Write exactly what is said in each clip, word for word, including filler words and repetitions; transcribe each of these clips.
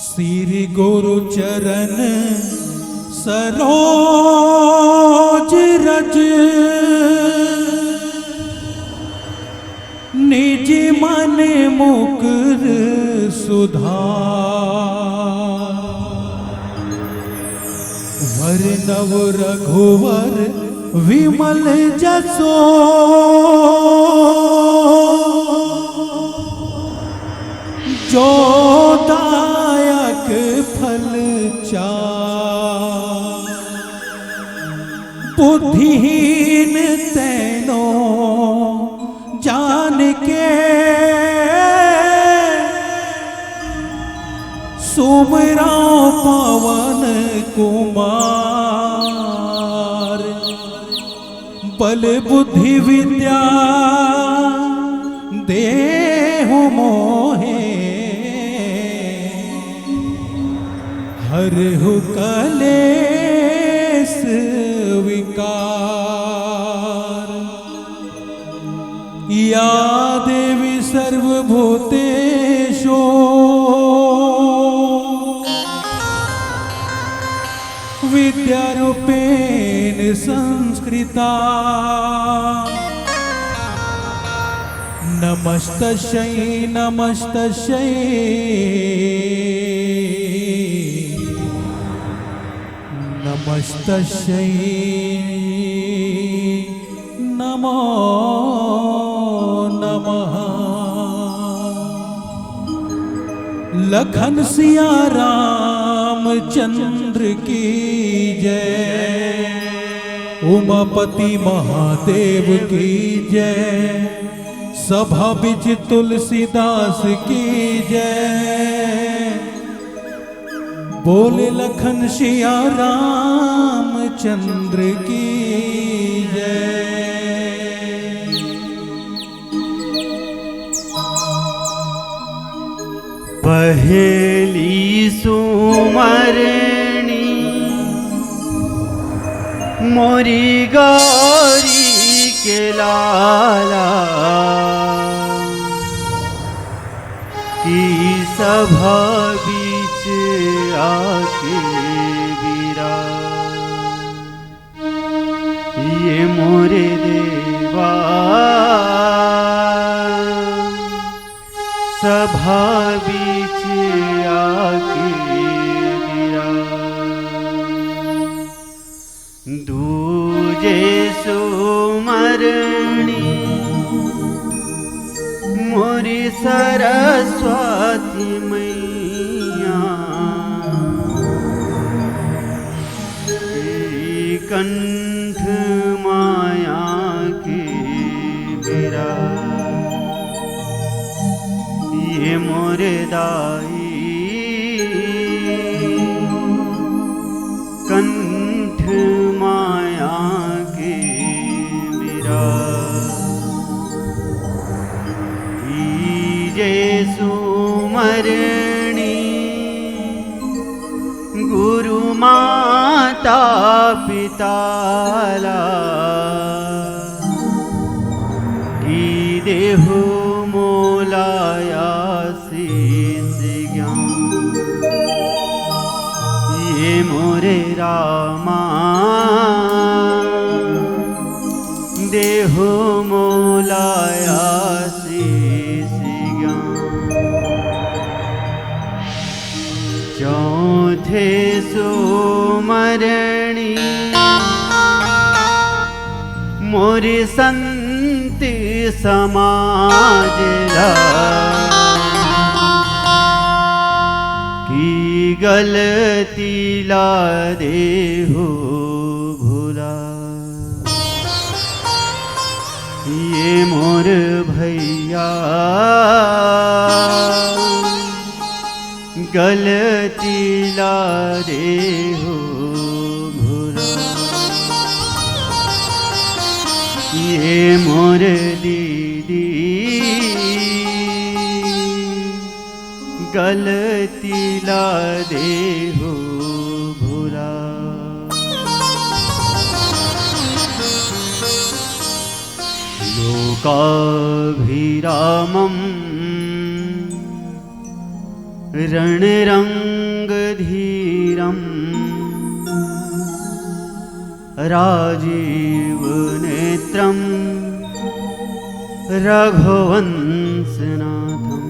श्री गुरु चरण सरोज रज, निज मन मुकुर सुधार। वरनव रघुवर विमल जसो, जो दायक फल चार। बुद्धिहीन तैनो जान के, सुमिरौं पवन कुमार। बल बुद्धि विद्या देहु मोहे, हरहु कलेस विकार। या देवी सर्वभूतेषु विद्यारूपेण संस्कृता। नमस्तस्यै नमस्तस्यै नमस्तस्यै नमो नमः। लखन सिया रामचंद्र की जय, उमापति महादेव की जय, सभा बिच तुलसीदास की जय। बोले लखन सिया रामचंद्र की जय। पहली सुमरनी मोरी गौरी के लाला, की सभा बीच आके बिरा। ये मोरे देवा, सभा बीच आके बिरा। दूजे सुमरनी मोरी सरस्वती मैया, कंठ माया के बिरा। ये मोरे दाई कंठ माया के बिरा। तीजे सुमरनी गुरु माता पिता ला, की देहु मोला आशीष ज्ञान। ये मोरे रामा, देहु मोला आशीष ज्ञान। चौथे सुमरनी मोर संत समाज ला, की गलती ला देहु भुला। ये मोर भैया गलती ला देहु भुला। ये मोर दीदी गलती ला देहु भुला। लोकाभिरामं रणरङ्गधीरं राजीवनेत्रं रघुवंशनाथं।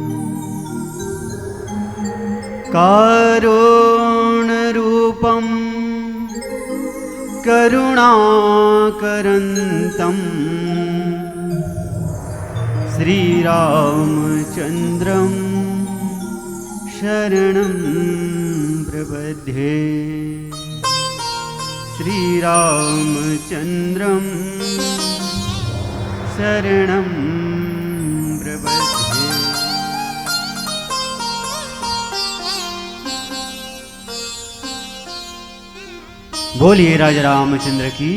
कारुणरूपं करुणाकरन्तं श्रीरामचन्द्रं शरणं प्रपद्ये। श्रीरामचन्द्रं शरणं प्रपद्ये। बोलिए राजा रामचंद्र की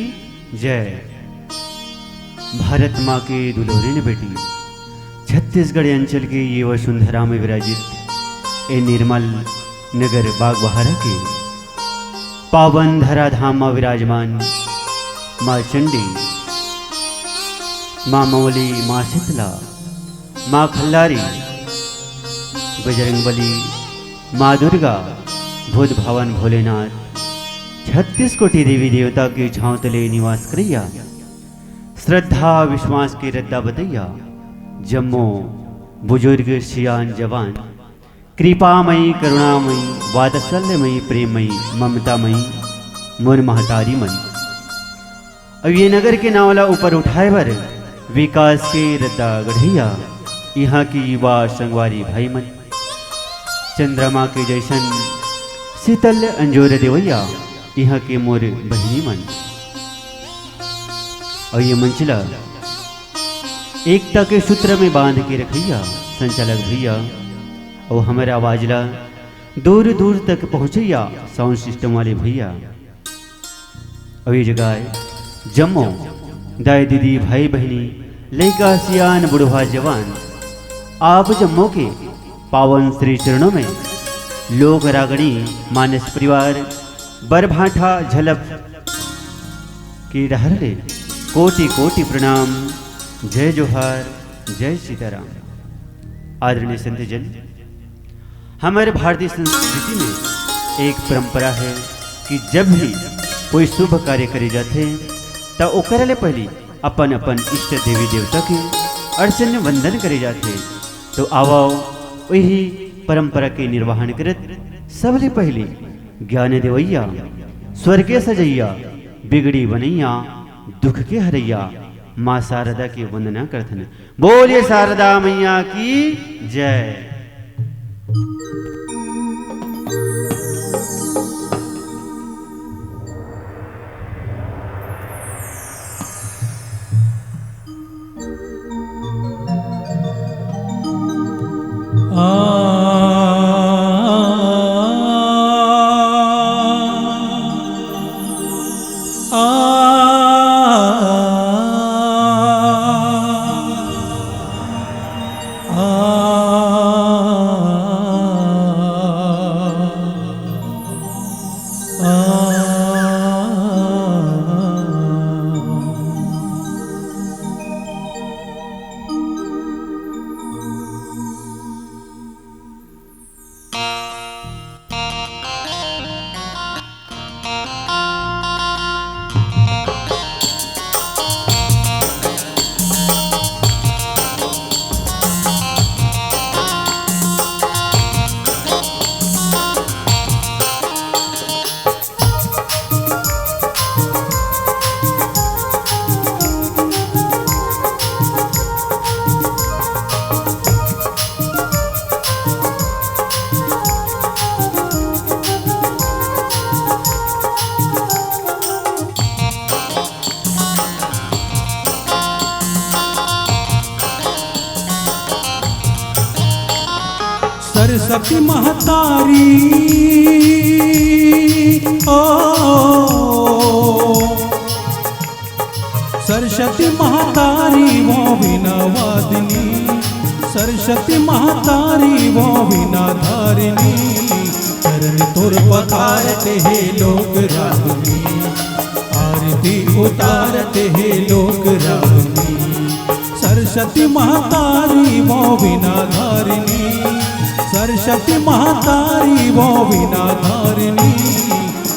जय। भारत माँ के दुलहरिन बेटी, छत्तीसगढ़ अंचल के ये वसुंधरा में विराजित ए निर्मल नगर बागबहारा के पावन धरा धाम मा विराजमान माँ चंडी, माँ मौली, माँ शीतला, माँ खल्लारी, बजरंग बली, माँ दुर्गा, भूत भवन भोलेनाथ, छत्तीस कोटि देवी देवता के छांव तले निवास करैया, श्रद्धा विश्वास के रद्दा बतैया, जम्मो बुजुर्ग सियान जवान, कृपामयी, करुणामयी, वात्सल्यमयी, प्रेममयी, ममतामयी, मोर महतारी मन। अब ये नगर के नाव ला ऊपर उठाए बर विकास के रद्दा गढ़ैया, इहाँ के युवा संगवारी भाई मन, चंद्रमा के जैसन शीतल अंजोर देवैया, इहाँ के मोर बहिनी मन। अउ ये मंच ला एकता के सूत्र में बांध के रखैया संचालक भैया, अउ हमर आवाज ला दूर दूर तक पहुँचैया साउंड सिस्टम वाले भैया। अउ ये जगह जम्मो दाई दीदी, भाई बहिनी, लइका सियान, बुढ़वा जवान, आप जम्मो के पावन श्री चरणों में लोक रागणी मानस परिवार बरभाठा झलप के डहर ले कोटि कोटि प्रणाम। जय जोहार, जय सीताराम। आदरणीय संतजन, हमारे भारतीय संस्कृति में एक परंपरा है कि जब भी कोई शुभ कार्य करे जाथे, त ओकर ले पहली अपन अपन इष्ट देवी देवता के अर्चन वंदन करे जाथे। तो आवो, वही परंपरा के निर्वहन करत सबले पहली ज्ञान देवैया, स्वर्ग सजैया, बिगड़ी बनैया, दुख के हरैया माँ शारदा के वंदना करथन। बोलिए शारदा मैया की जय। सरस्वती महतारी, ओ, सरस्वती महतारी वो बिना वादिनी, सरस्वती महतारी वो बिना धारिनी, चरण तोर पखारत हे लोक रागनी, आरती उतारत हे लोक रागनी। सरस्वती महतारी वो बिना धारिनी, सरस्वती महतारी वो बिना धारिनी,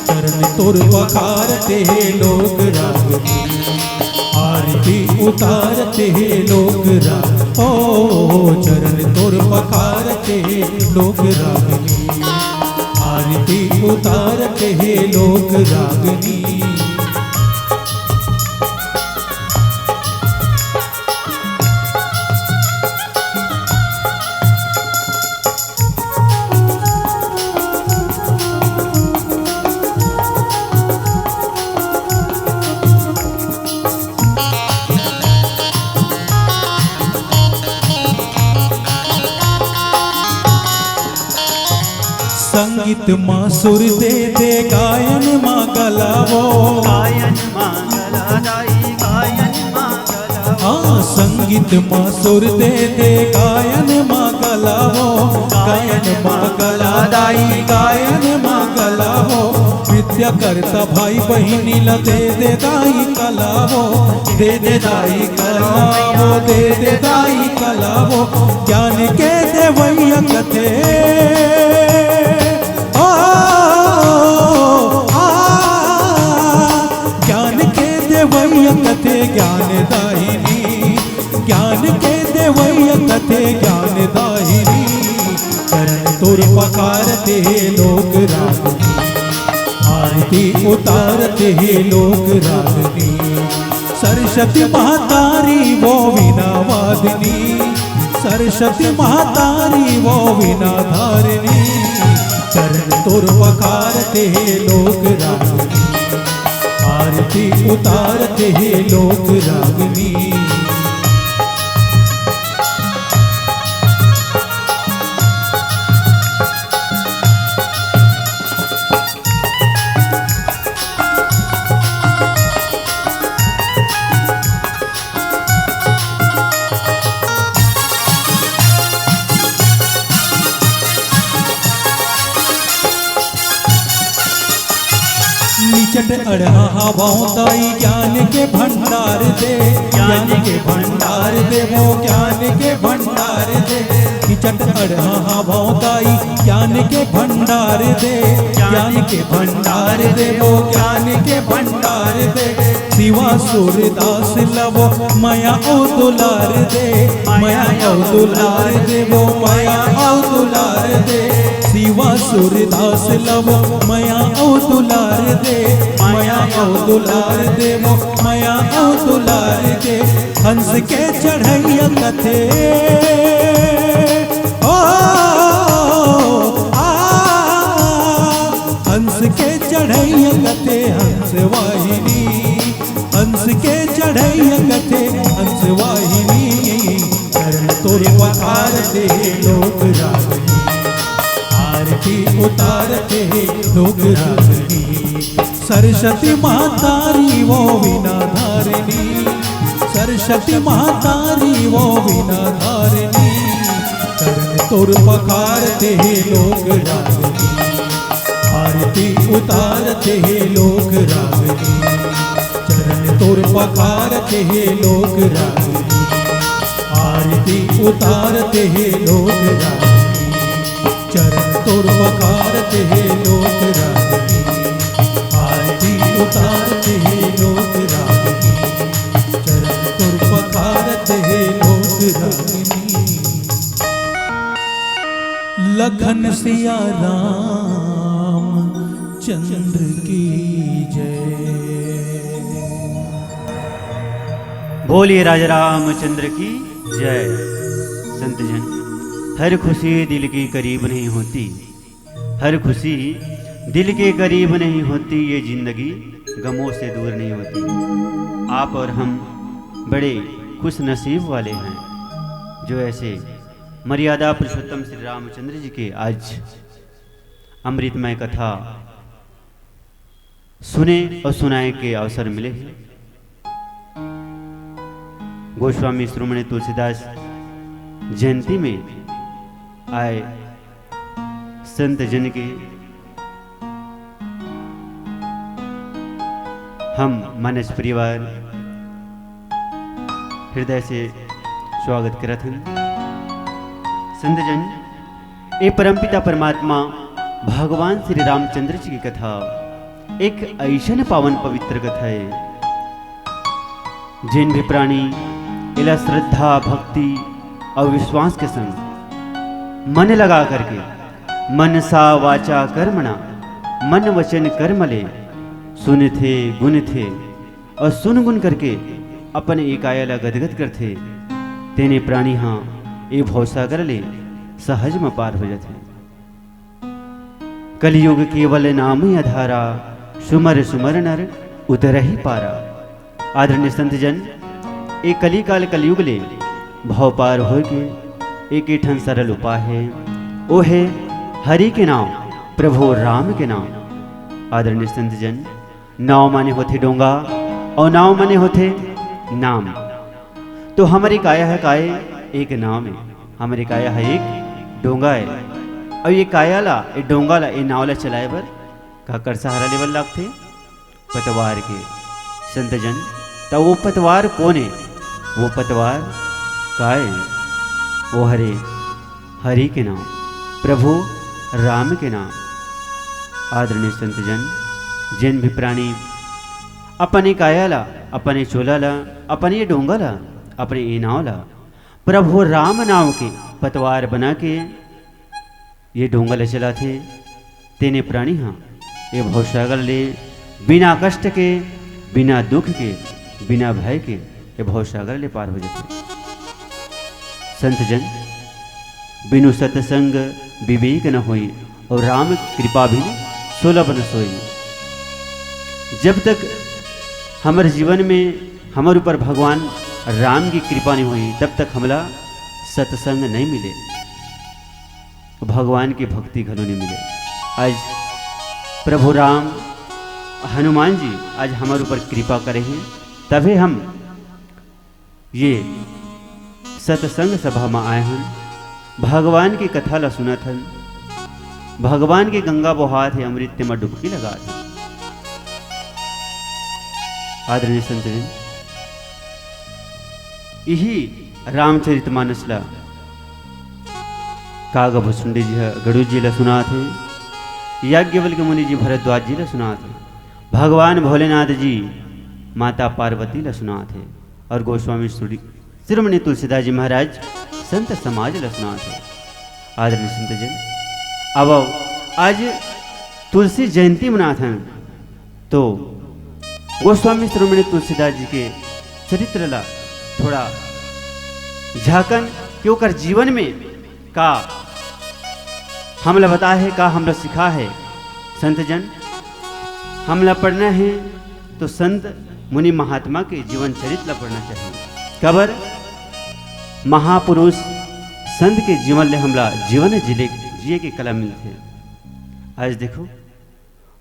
चरण तोर पखारत हे लोक रागनी, आरती उतारत हे लोक राग। ओ, चरण तोर पखारत हे लोक रागनी, आरती उतारत हे लोक रागनी। संगीत मा सुर दे दे, गायन मा कला वो। गायन मा कला दाई, गायन मा कला वो। हाँ, संगीत मा सुर दे दे, गायन मा कला वो। गायन मा कला दाई, गायन मा कला वो। विद्या करता भाई बहिनी ला दे दे दाई कला वो। दे दे दाई कला वो, दे दे दाई कला वो। ज्ञान के देवैया कथे, ओ, आ, ज्ञान के देवैया कथे ज्ञान दाहिनी, ज्ञान के देवैया कथे ज्ञान दाहिनी। चरण तोर पखारत हे लोक रागनी, आरती उतारत हे लोक रागनी। सरस्वती महतारी वो बिना वादिनी, सरस्वती महतारी वो बिना धारिनी। चरण तोर पखारत हे लोक रागनी, आरती उतारत हे लोक रागनी। अड़हा हवं दाई ज्ञान के भंडार दे, ज्ञान के भंडार दे, वो ज्ञान के भंडार दे। कि चट अड़हा हवं दाई ज्ञान के भंडार दे, ज्ञान के भंडार दे, वो ज्ञान के भंडार दे। शिवा सूरदास लव मया अउ दुलार दे, मया अउ दुलार दे, वो मया अउ दुलार दे। शिवा सूरदास लव मया अउ दुलार दे, मया अउ दुलार दे, वो मया अउ दुलार दे। हंस के चढ़ैया कथे, ओ, आ, हंस के चढ़ैया कथे हंस वाहिनी, हंस के चढ़ैया कथे हंस वाहिनी। चरण तोर पखारथे लोक रागनी, आरती उतारथे लोक रागनी। सरस्वती महतारी वो वीणा धारिणी, सरस्वती महतारी वो वीणा धारिणी। चरण तोर पखारथे लोक रागनी, आरती उतारथे लोक रागनी। चरण तोर पखारथे लोक रागनी, आरती उतारथे लोक रागनी। चरण तोर पखारथे लोक रागनी, आरती उतारथे लोक रागनी। चरण तोर पखारथे लोक रागनी। लखन सिया राम चंद्र की जय। बोलिए राजा रामचंद्र की जय। संत जन, हर खुशी दिल के करीब नहीं होती, हर खुशी दिल के करीब नहीं होती, ये जिंदगी गमों से दूर नहीं होती। आप और हम बड़े खुश नसीब वाले हैं, जो ऐसे मर्यादा पुरुषोत्तम श्री रामचंद्र जी के आज अमृतमय कथा सुने और सुनाए के अवसर मिले हैं। गोस्वामी शिरोमणि तुलसीदास जयंती में आए संत जन के हम मानस परिवार हृदय से स्वागत करत हन। संत जन, ए परमपिता परमात्मा भगवान श्री रामचंद्र जी की कथा एक ऐसन पावन पवित्र कथा है, जेन भी प्राणी एला श्रद्धा, भक्ति और विश्वास के संग मन लगा करके मनसा वाचा कर्मणा, मन वचन कर्म ले सुनथे, गुनथे और सुन गुन करके अपन ए काया ला गदगद करथे, तेने प्राणी हा ए भवसागर ले सहज म पार हो जाथे। कलयुग केवल नाम आधारा, सुमर सुमर नर उतरहि पारा। आदरणीय संत जन, ए कलिकाल कलयुग ले भव पार होय के एक ही ठन सरल उपाय है, ओ है हरि के नाम, प्रभु राम के नाम। आदरणीय संत जन, नाव माने होथे डोंगा, और नाव माने होथे नाम। तो हमर ए काया है काय? एक नाम है। हमर ए काया है एक डोंगा है, और ये काया ला, ये डोंगा ला, ये नाव ला चलाए बर काकर सहारा लेवल लागथे? पतवार के। संत जन, त वो पतवार कोन है? वो पतवार काय? वो हरे हरि के नाम, प्रभु राम के नाम। आदरणीय संत जन, जेन भी प्राणी अपने काया ला, अपने चोला ला, अपने डोंगा ला, अपने ए नाव ला प्रभु राम नाम के पतवार बना के ये डोंगा ले चलाथे, तेने प्राणी हा ये भवसागर ले बिना कष्ट के, बिना दुख के, बिना भय के ये भवसागर ले पार हो जाथे। संत जन, बिनु सत्संग विवेक न होई, और राम कृपा बिनु सुलभ न सोई। जब तक हमर जीवन में हमर ऊपर भगवान राम की कृपा नहीं होई, तब तक हमला सत्संग नहीं मिले, भगवान की भक्ति घलो नहीं मिले। आज प्रभु राम, हनुमान जी आज हमर ऊपर कृपा करे हैं, तभे हम ये सत्संग सभा म आए हन, भगवान की कथा ला सुनत हन, भगवान के गंगा बोहात हे, अमृत तेमा डुबकी लगात हन। आदरणीय संतजन, इही रामचरित मानस ला काग भुसुंडी जी ह गरुड़ जी ला सुनात हे, याज्ञवल्क्य मुनि जी भरद्वाज जी ला सुनात हे, भगवान भोलेनाथ जी माता पार्वती ला सुनात हे, और गोस्वामी श्री शिरोमणि तुलसीदास जी महाराज संत समाज ला सुनात हे। आदरणीय संतजन, अब आज तुलसी जयंती मनात हन, तो गोस्वामी शिरोमणि तुलसीदास जी के चरित्र ला थोड़ा झाकन कि ओकर जीवन में का हमला बताए हे, का हमला सिखाए हे। संतजन, हमला पढ़ना हे तो संत मुनि महात्मा के जीवन चरित्र ला पढ़ना चाहिए। काबर? महापुरुष संत के जीवन ले हमला जीवन जिले, जिए के कला मिलथे। आज देखो,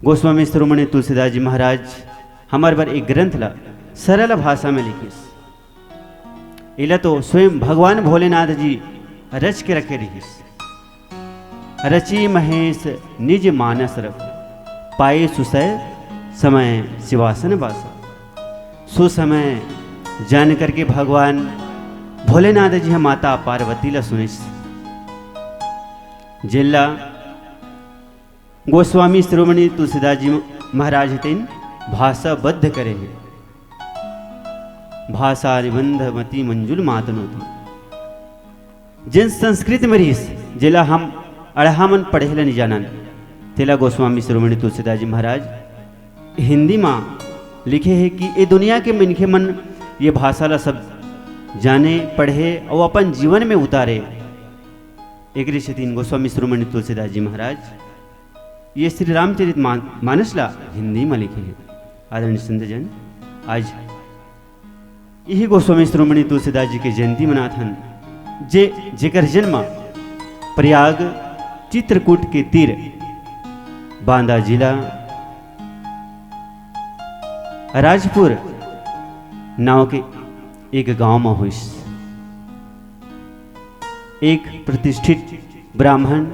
गोस्वामी शिरोमणि तुलसीदास जी महाराज हमर बर एक ग्रंथ ला सरल भाषा में लिखिस। एला तो स्वयं भगवान भोलेनाथ जी रच के रखे रहिस। रचि महेश निज मानस रख, पाए सुसय समय सिवासन बासा। सुसमय जान करके भगवान भोलेनाथ जी ह माता पार्वती ला सुनिस, जेला गोस्वामी शिरोमणि तुलसीदास जी महाराज तेन भाषाबद्ध करे हे। भाषा निबंध मति मंजुल मातनोती। जेन संस्कृत में रहिस, जेला हम अड़हा मन पढ़े ला नइ जानन, तेला गोस्वामी शिरोमणि तुलसीदास जी महाराज हिंदी मा लिखे हे कि ए दुनिया के मनखे मन ये भाषा ला सब जाने, पढ़े अउ अपन जीवन में उतारे। एकरे सेती गोस्वामी शिरोमणि तुलसीदास जी महाराज ये श्री रामचरित मान-, मानस ला हिंदी मा लिखे हे। आदरणीय संतजन, आज इही गोस्वामी शिरोमणि तुलसीदास जी के जयंती मनात हन, जे, जेकर जन्म प्रयाग चित्रकूट के तीर बांदा जिला राजपुर नाव के एक गांव म होइस। एक प्रतिष्ठित ब्राह्मण,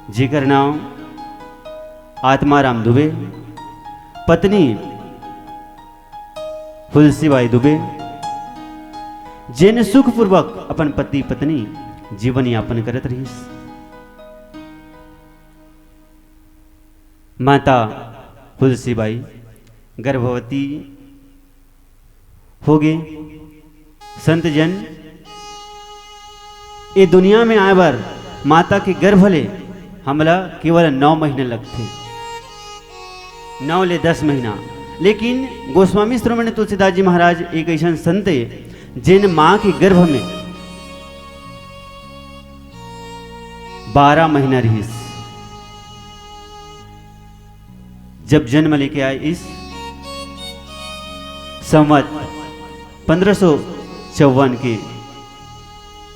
जेकर नाव आत्माराम दुबे, पत्नी हुलसीबाई दुबे, जेन सुखपूर्वक अपन पति पत्नी जीवन यापन करत रहिस। माता हुलसीबाई गर्भवती होगे। संतजन, ए दुनिया में आए बर माता के गर्भ ले हमला केवल नौ महीना लगथे, नौ ले दस महीना। लेकिन गोस्वामी शिरोमणि तुलसीदास जी महाराज एक अइसन संत ए, जेन माँ के गर्भ में बारह महीना रहिस। जब जन्म लेके आइस, संवत पन्द्रह सौ चौवन के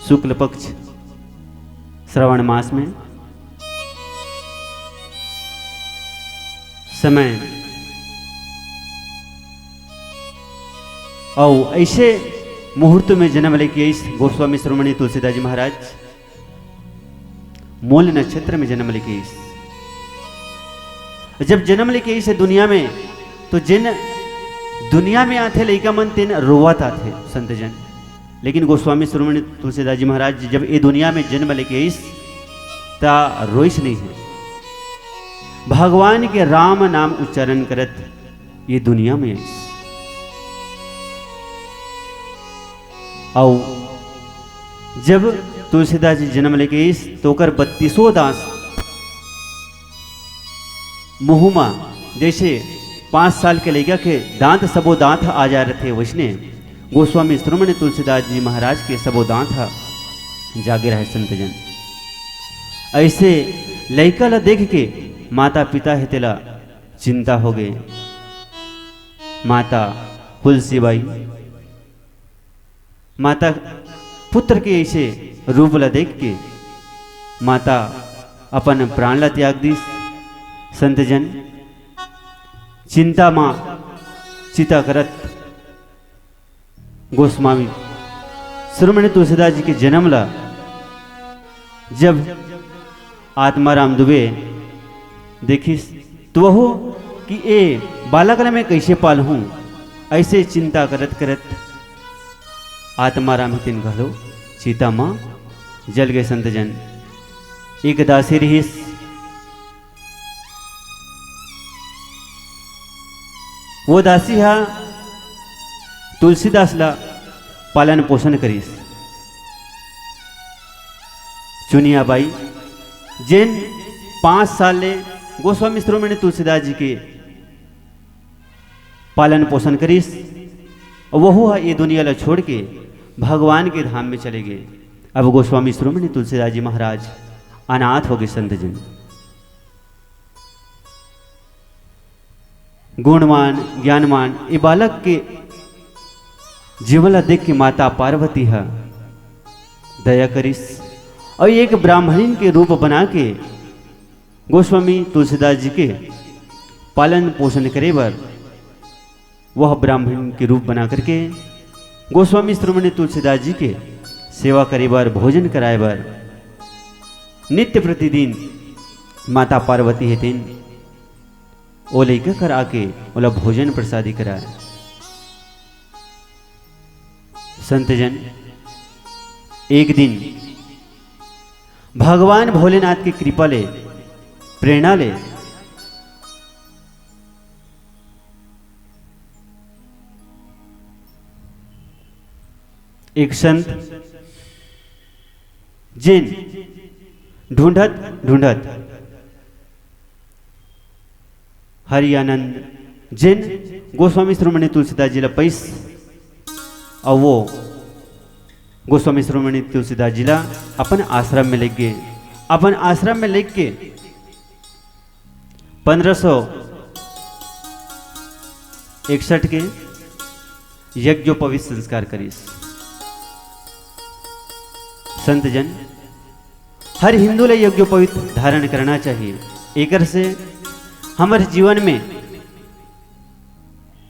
शुक्ल पक्ष श्रावण मास में समय अउ ऐसे मुहूर्त में जन्म लेके आइस गोस्वामी शिरोमणि तुलसीदास जी महाराज। मूल नक्षत्र में जन्म लेके आइस। जब जन्म लेके आइस दुनिया में, तो जेन दुनिया में आथे लइका मन, तेन रोवत आथे संतजन। लेकिन गोस्वामी शिरोमणि तुलसीदास जी महाराज जब ए दुनिया में जन्म लेके आइस, त रोइस नहीं हे। भगवान के राम नाम उच्चारण करत ये दुनिया में आइस। अउ जब तुलसीदास जी जन्म लेके आइस, तो ओकर बत्तीसों दांत मुंह मा, जैसे पाँच साल के लइका के दांत, सबो दांत आ जा रथे, वैसने गोस्वामी शिरोमणि तुलसीदास जी महाराज के सबो दांत ह जागे रहे संतजन। ऐसे लइका ला देख के माता पिता हे तेला चिंता हो गए। माता हुलसीबाई, माता पुत्र के ऐसे रूप ला देख के माता अपन प्राण ला त्याग दिस। संतजन, चिंता मा चिता करत गोस्वामी शिरोमणि तुलसीदास जी के जन्म ला जब आत्माराम दुबे देखिस, तो वहू कि ए बालक ला मैं कइसे पालहूं, अइसे चिंता करत करत आत्माराम हे तेन घलो चिता म जल गे संतजन। एक दासी रिहिस, वो दासी हा तुलसीदास ला पालन पोषण करिस। चुनिया बाई, जेन पांच साल ले गोस्वामी शिरोमणि तुलसीदास जी के पालन पोषण करिस, वहू ह ए दुनिया ल छोड़ के भगवान के धाम में चले गे। अब गोस्वामी शिरोमणि तुलसीदास जी महाराज अनाथ हो गे संतजन। गुणवान, ज्ञानवान, ए बालक के जीवन ला देख के माता पार्वती ह दया करिस और एक ब्राह्मणिन के रूप बना के गोस्वामी तुलसीदास जी के पालन पोषण करे बर वह ब्राह्मण के रूप बना करके गोस्वामी शिरोमणि तुलसीदास जी के सेवा करे बर, भोजन कराए बर नित्य प्रतिदिन माता पार्वती हे तेन ओ लइका कर आके ओला भोजन प्रसादी कराए। संतजन, एक दिन भगवान भोलेनाथ के कृपा ले, प्रेरणा ले, एक संत जेन ढूंढत ढूंढत हरियानंद जेन गोस्वामी शिरोमणि तुलसीदास जी ला पइस, अउ वो गोस्वामी शिरोमणि तुलसीदास जी ला अपन आश्रम में लेके गे। अपन आश्रम में लेके के पंद्रह सौ इकसठ के यज्ञोपवीत संस्कार करिस। संतजन, हर हिंदू ला यज्ञोपवीत धारण करना चाहिए। एकर से हमर जीवन में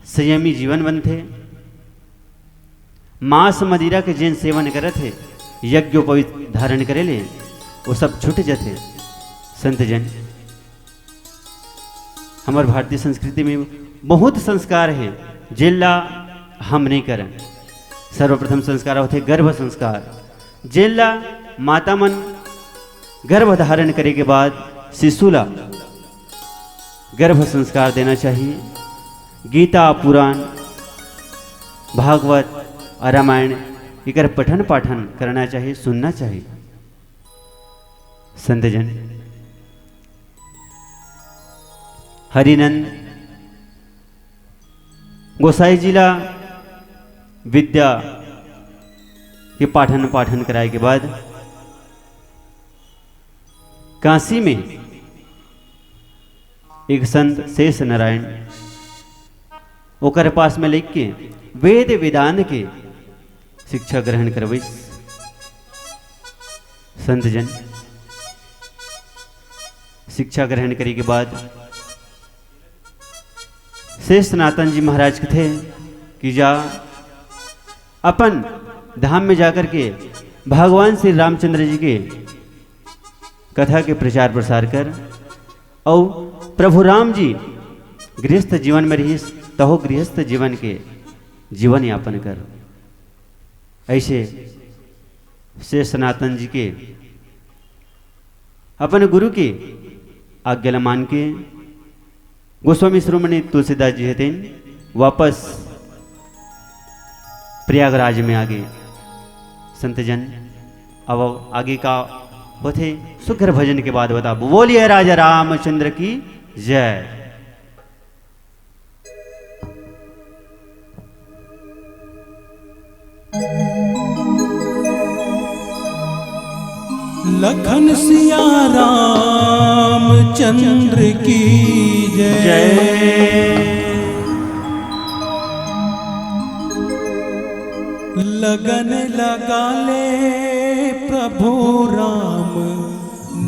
संयमी जीवन बनथे। मांस मदिरा के जेन सेवन करत हे, यज्ञोपवीत धारण करे ले, वो सब छूट जथे। संतजन, हमर भारतीय संस्कृति में बहुत संस्कार हे, जेला हम नहीं करन। सर्वप्रथम संस्कार होथे गर्भ संस्कार, जेला माता मन गर्भ धारण करे के बाद शिशु ला गर्भ संस्कार देना चाहिए। गीता, पुराण, भागवत और रामायण एकर पठन पाठन करना चाहिए, सुनना चाहिए। संतजन, हरिनंद गोसाई जी ला विद्या के पाठन पाठन कराए के बाद काशी में एक संत शेष नारायण ओकर पास में लेके वेद वेदांत के शिक्षा ग्रहण करवइस। संतजन, शिक्षा ग्रहण करे के बाद शेष सनातन जी महाराज कथे कि जा अपन धाम में जाकर के भगवान श्री रामचंद्र जी के कथा के प्रचार प्रसार कर, अउ प्रभु राम जी गृहस्थ जीवन में रहिस, तहो गृहस्थ जीवन के जीवन यापन कर। ऐसे शेष सनातन जी के अपन गुरु के आज्ञा ल मान के गोस्वामी शिरोमणि तुलसीदास जी हतेन वापस प्रयागराज में आगे। संतजन, अब आगे का होथे सुघर भजन के बाद बताबो। बोलिए राजा रामचंद्र की जय। लखन सिया रामचंद्र की जय। जय। लगन लगा ले प्रभु राम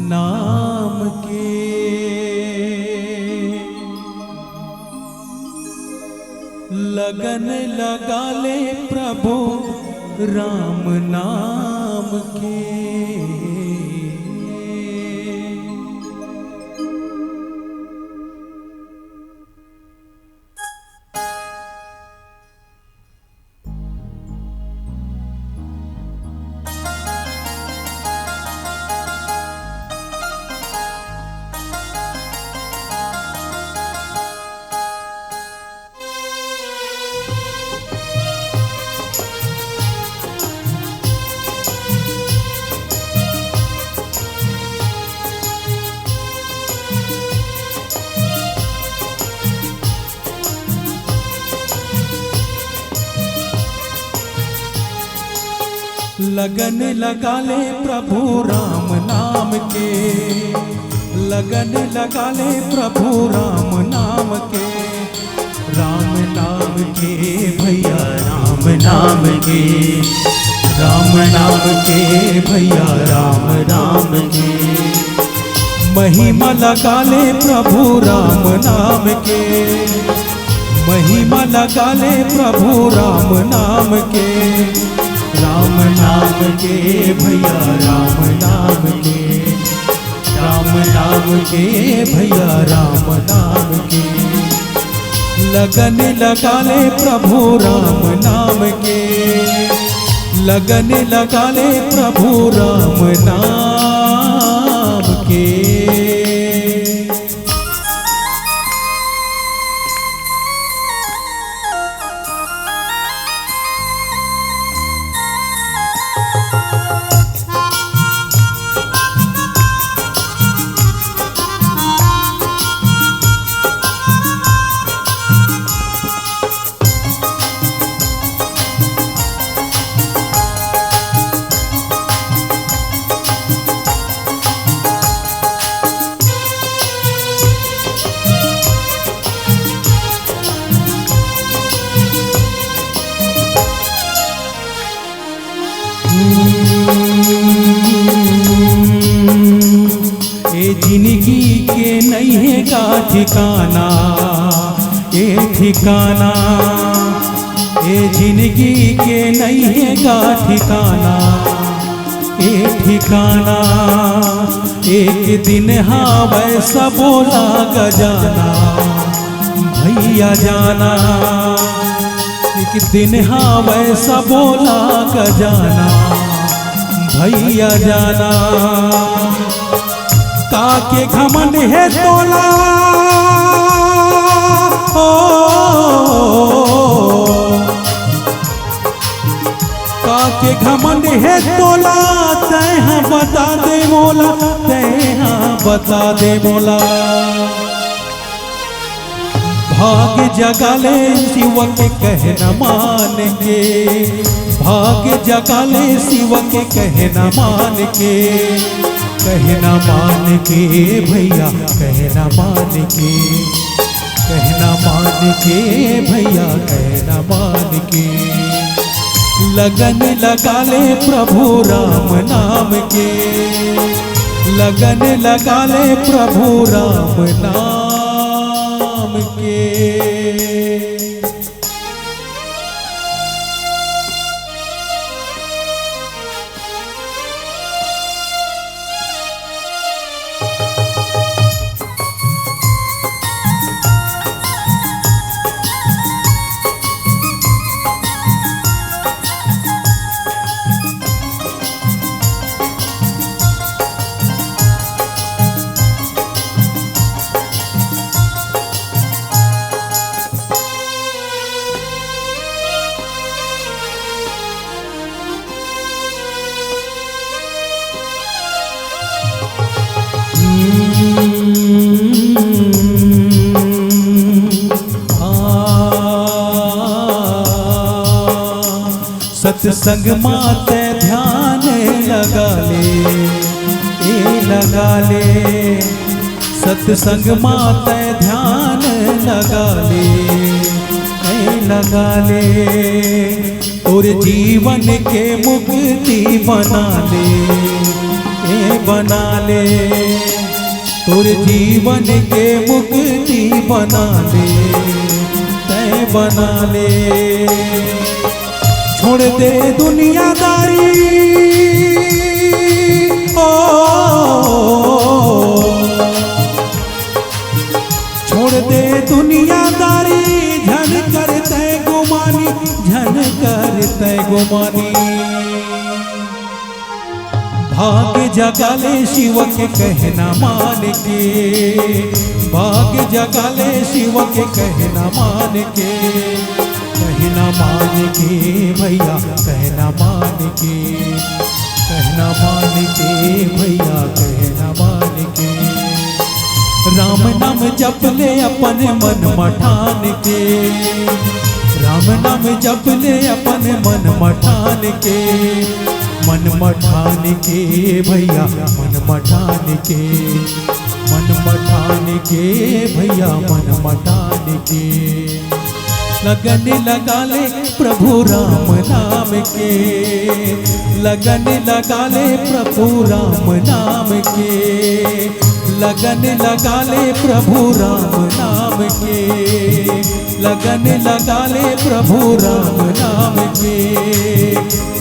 नाम के। लगन लगा ले प्रभु राम नाम के। लगन लगा ले प्रभु राम नाम के, लगन लगा ले प्रभु राम नाम के। राम नाम के भैया, राम नाम के, राम नाम के भैया, राम नाम के। महिमा लगा ले प्रभु राम नाम के, महिमा लगा ले प्रभु राम नाम के। राम नाम के भैया, राम नाम के, राम नाम के भैया, राम नाम के। लगन लगा ले प्रभु राम नाम के, लगन लगा ले प्रभु राम नाम के। ए जिंदगी के नइ हे का ठिकाना, ए ठिकाना, ए जिंदगी के नइ हे का ठिकाना, ए ठिकाना। एक दिन हावय सबो ला जाना, भैया जाना। एक दिन हावय सबो ला जाना, भैया जाना। काके घमंड हे तोला, ओ, काके घमंड हे तोला, तैं हा बता दे मोला, तैं हा बता दे मोला। भाग जगा ले शिव के कहना मान के, भाग जगा ले शिव के कहना मान के, कहना मान के भैया, कहना मान के, कहना मान के भैया, कहना मान के। लगन लगा ले प्रभु राम नाम के, लगन लगा ले प्रभु राम नाम के। सत्संग मा तैं ध्यान लगा ले, ए लगा ले। सत्संग मा तैं ध्यान लगा ले, ए लगा ले। तोर जीवन के मुक्ति बना ले, ए बना ले। तोर जीवन के मुक्ति बना ले, तैं बना ले। छोड़ दे दुनियादारी, ओ, छोड़ दे दुनियादारी, झन कर तैं गुमानी, झन कर तैं गुमानी। भाग जगा ले शिव के कहना मान के, भाग जगा ले शिव के कहना मान के, कहना मान के भैया, कहना मान के, कहना मान के भैया, कहना मान के। राम नाम जप ले अपन मन म ठान के, राम नाम जप ले अपन मन म ठान के। मन मठान के भैया, मन मठान के, मन मठान के भैया, मन मठान के। लगन लगा ले प्रभु राम नाम के, लगन लगा ले प्रभु राम नाम के, लगन लगा ले प्रभु राम नाम के, लगन लगा ले प्रभु राम नाम के,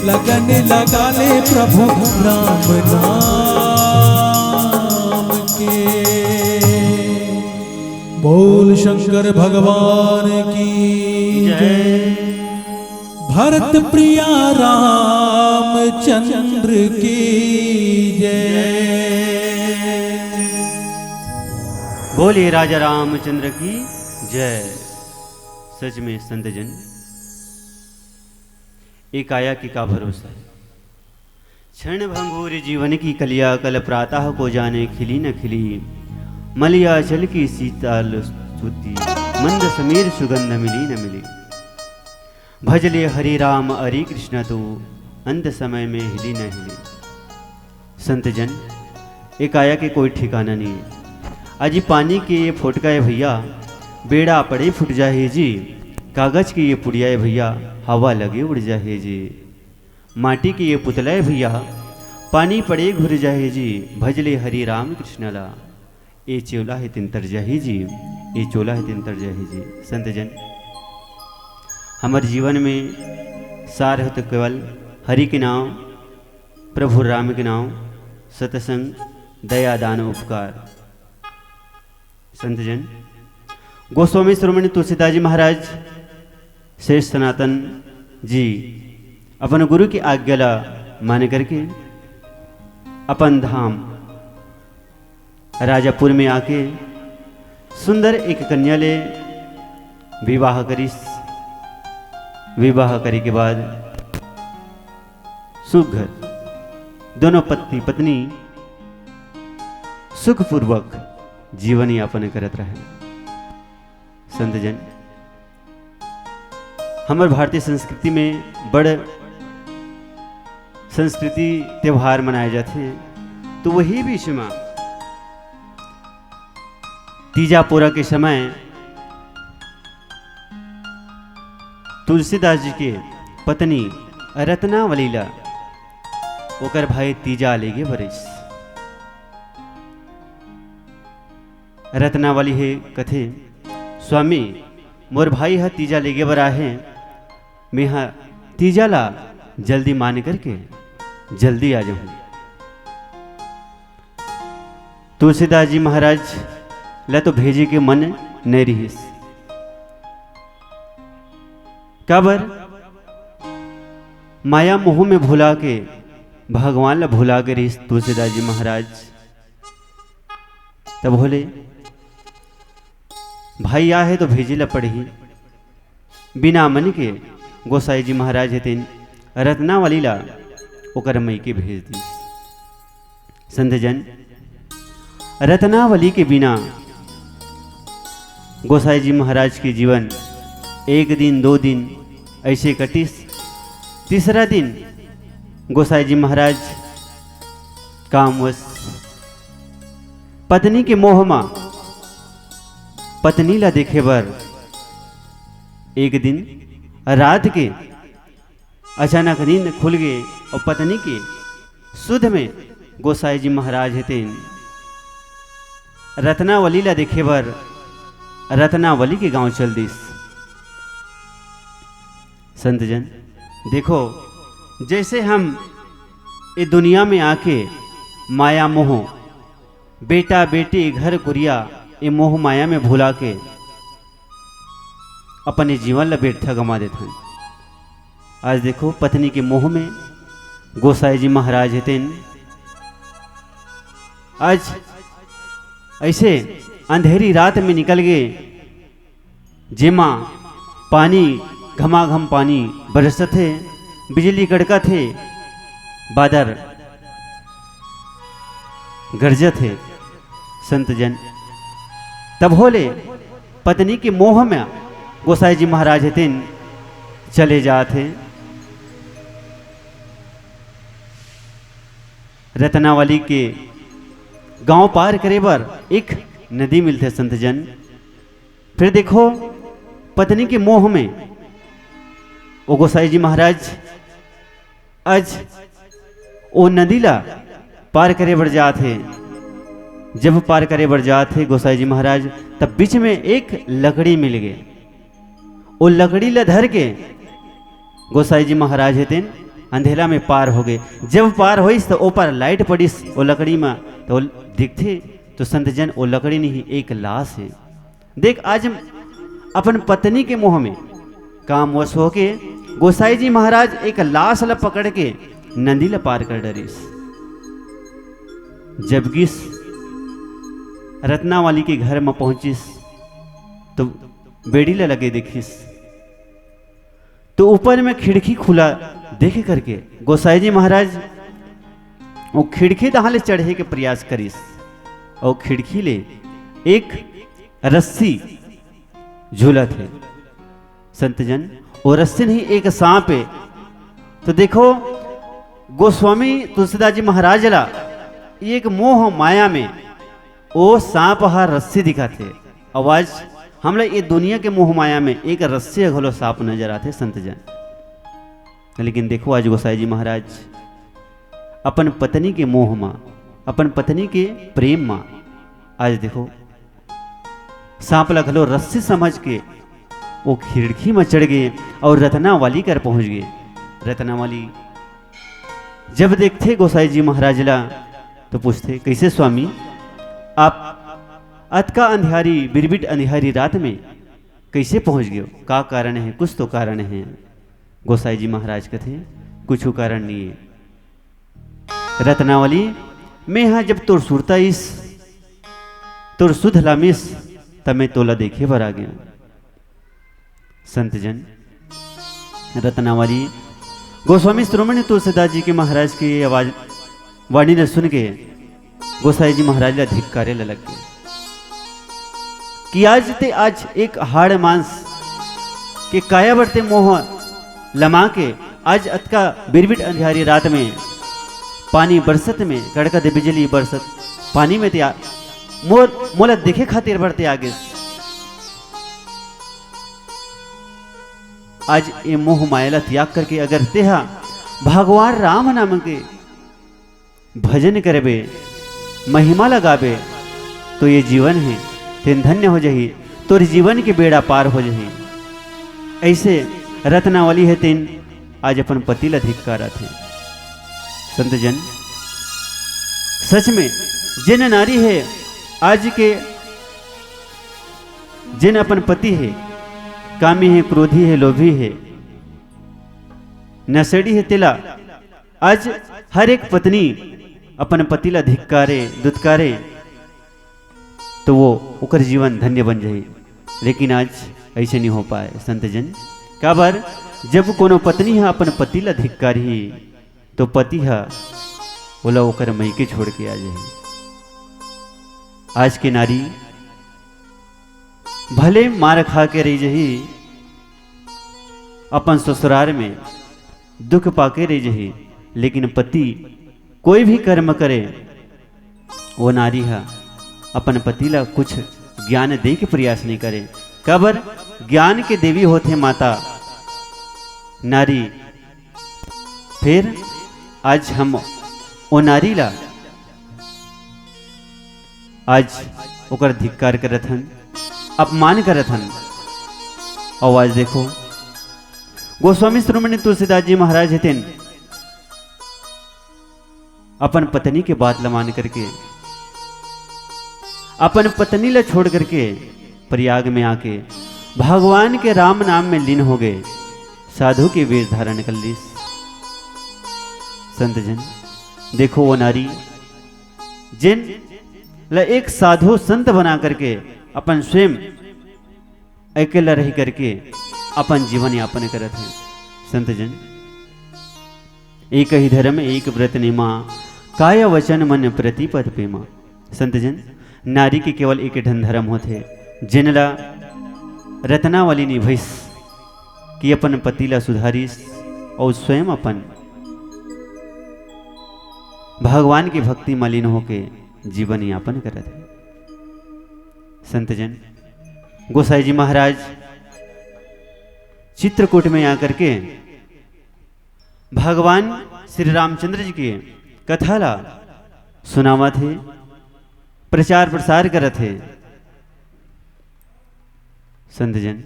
लगन लगा ले प्रभु राम नाम के। बोल शंकर भगवान की जय। भरत प्रिया रामचंद्र की जय। बोलिए राजा रामचंद्र की जय। सच में संतजन, ये काया की का भरोसा है। क्षण भंगुर जीवन की कलिया, कल प्रातः को जाने खिली न खिली। मलिया जल की शीतल सुधि, मंद समीर सुगंध मिली न मिली। भजले हरे राम हरे कृष्ण तो, अंत समय में हिली न हिली। संतजन, ये काया के कोई ठिकाना नहीं है। अजी पानी के ये फोटका है भैया, बेड़ा पड़े फुट जाहे जी। कागज के ये पुड़िया है भैया, हवा लगे उड़ जाहे जी। माटी के ये पुतला है भैया, पानी पड़े घुर जाहे जी। भजले हरि राम कृष्ण ला, ये चोला है तिंतर जाहे जी, ये चोला है तिंतर जाहे जी। संतजन, हमर जीवन में सार हो तो केवल हरि के नाम, प्रभु राम के नाम, सत्संग, दया, दान, उपकार। संतजन, गोस्वामी शिरोमणि तुलसीदास जी महाराज, श्रेष्ठ सनातन जी, अपन गुरु की आज्ञा ला मान करके अपन धाम राजापुर में आके सुंदर एक कन्या ले विवाह करिस। विवाह करे के बाद सुख घर दोनों पति पत्नी सुखपूर्वक जीवन यापन करत रहे। संतजन, हमर भारतीय संस्कृति में बड़ संस्कृति त्योहार मनाए जाथे, तो वही बीच में तीजा पोरा के समय तुलसीदास जी के पत्नी रत्नावली ला ओकर भाई तीजा लेगे बरिस। रत्नावली हे कथे, "स्वामी, मोर भाई ह तीजा लेगे बर आहे, मेंहा तीजा ला जल्दी मान करके जल्दी आ जाहूं।" तुलसीदास जी महाराज ला तो भेजे के मन नइ रिहिस। काबर? माया मोह में भुला के भगवान ला भुला के रिहिस तुलसीदास जी महाराज। तब होले भाई आहे तो भेजे ला पड़ही। बिना मन के गोसाई जी महाराज हे तेन रत्नावली ला ओकर मइके भेज दिस। संतजन, रत्नावली के बिना गोसाई जी महाराज के जीवन एक दिन, दो दिन ऐसे कटिस। तीसरा दिन गोसाई जी महाराज कामवश पत्नी के मोह मा पत्नी ला देखे बर एक दिन रात के अचानक नींद खुल गे अउ पत्नी के सुध में गोसाई जी महाराज हे तेन रत्नावली ला देखे बर रत्नावली के गांव चल दिस। संतजन, देखो, जैसे हम ये दुनिया में आके माया मोह, बेटा बेटी, घर कुरिया, ये मोह माया में भुला के अपने जीवन ला बेरथा गंवा देथन। आज देखो, पत्नी के मोह में गोसाई जी महाराज हे तेन आज ऐसे अंधेरी रात में निकल गए, जेमा पानी, घमाघम पानी बरसत हे, बिजली कड़कत हे, बादर गरजत हे। संत जन तब होले पत्नी के मोह में गोसाई जी महाराज हे तेन चले जात हे। रतनावली के गांव पार करे बर एक नदी मिलथे संतजन। फिर देखो, पत्नी के मोह में वो गोसाई जी महाराज आज वो नदी ला पार करे बर जात हे। जब पार करे बर जात हे गोसाई जी महाराज, तब बीच में एक लकड़ी मिल गे। वो लकड़ी ला धर के गोसाई जी महाराज हे तेन अंधेला में पार हो गे। जब पार होइस त ओपर लाइट पड़िस वो लकड़ी में, तो दिखथे तो संतजन वो लकड़ी नहीं, एक लाश हे। देख, आज अपन पत्नी के मोह में कामवश होके गोसाई जी महाराज एक लाश ला पकड़ के नदी ला पार कर डरिस। जब गिस रतनावली के घर में पहुंचिस तो बेड़ी ला लगे देखिस, तो ऊपर में खिड़की खुला देखे करके गोसाई जी महाराज वो खिड़की दहा ले चढ़े के प्रयास करिस और खिड़की ले एक रस्सी झूलत हे। संतजन, वो रस्सी नहीं, एक सांप हे। तो देखो, गोस्वामी तुलसीदास जी महाराज ला एक मोह माया में वो सांप ह रस्सी दिखत हे। अउ आज हमला ये दुनिया के मोह माया में एक रस्सी ह घलो सांप नजर आथे संतजन। लेकिन देखो, आज गोसाई जी महाराज अपन पत्नी के मोह मा, अपन पत्नी के प्रेम मा, आज देखो, सांप ला घलो रस्सी समझ के वो खिड़की में चढ़ गे और रतनावली कर पहुंच गे। रतनावली जब देखथे गोसाई जी महाराज ला तो पूछथे, "कैसे स्वामी, आप अतका अंधियारी, बिरबिट अंधियारी रात में कैसे पहुंच गयो? का कारण है? कुछ तो कारण है।" गोसाई जी महाराज कथे, "कुछ कारण नहीं है।" रतनावली, मैं हा जब तोर सुरता इस, तोर सुध लामिस, तब मैं तोला देखे बर आ गया। संतजन, रतनावली गोस्वामी शिरोमणि तुलसीदास जी के महाराज के आवाज, वाणी ने सुन के गोसाई जी महाराज ला धिक्कारे ला लग गए कि आज ते आज एक हाड़ मांस के काया बरते मोह लमा के आज अतका बिरबिट अंधियारी रात में पानी बरसत में कड़कत बिजली बरसत पानी में ते आ-, मोर मोला देखे खातिर बरते आगे। आज ये मोह माया ला त्याग करके अगर तेहा भगवान राम नाम के भजन करबे, महिमा लगाबे, तो ये जीवन है, तेन धन्य हो जही, तोर जीवन के बेड़ा पार हो जही। ऐसे रतनावली है, तेन आज अपन पति ला धिक्कारत है। संतजन, सच में जेन नारी है, आज के जेन अपन पति है, कामी है, क्रोधी है, लोभी है, नशेड़ी है, तेला आज हर एक पत्नी अपन पति ला धिक्कारे, दुत्कारे, तो वो ओकर जीवन धन्य बन जाही। लेकिन आज ऐसे नहीं हो पाए संतजन। काबर, जब कोनो पत्नी ह अपन पति ला धिक्कारही, तो पति ह ओला ओकर मइके छोड़ के आ जाही। आज के नारी भले मार खा के रही जही, अपन ससुराल में दुख पाके रही जही, लेकिन पति कोई भी कर्म करे, वो नारी ह अपन पति ला कुछ ज्ञान दे के प्रयास नहीं करे। काबर, ज्ञान के देवी होथे माता नारी। फिर आज हम ओ नारी ला, आज ओकर धिक्कार करत हन, अपमान करत हन। और आज देखो, गोस्वामी शिरोमणि तुलसीदास जी महाराज हथिन, अपन पत्नी के बात ल मान करके, अपन पत्नी ल छोड़ करके प्रयाग में आके भगवान के राम नाम में लीन हो गए, साधु के वेश धारण कर लीस। संत जन, देखो वो नारी, जिन ल एक साधु संत बना करके अपन स्वयं अकेला रह करके अपन जीवन यापन करत है। संत जन, एक ही धर्म एक व्रत नेमा, काय वचन मन प्रतिपद पेमा। संत जन, नारी के केवल एक ठन धर्म होथे, जेन ला रत्नावली निभइस कि अपन पति ला सुधारिस और स्वयं अपन भगवान के भक्ति म लीन होके जीवन यापन करत हे। संतजन, गोसाई जी महाराज चित्रकूट में आकर के भगवान श्री रामचंद्र जी के कथा ला सुनावत हे, प्रचार प्रसार करत हे। संतजन,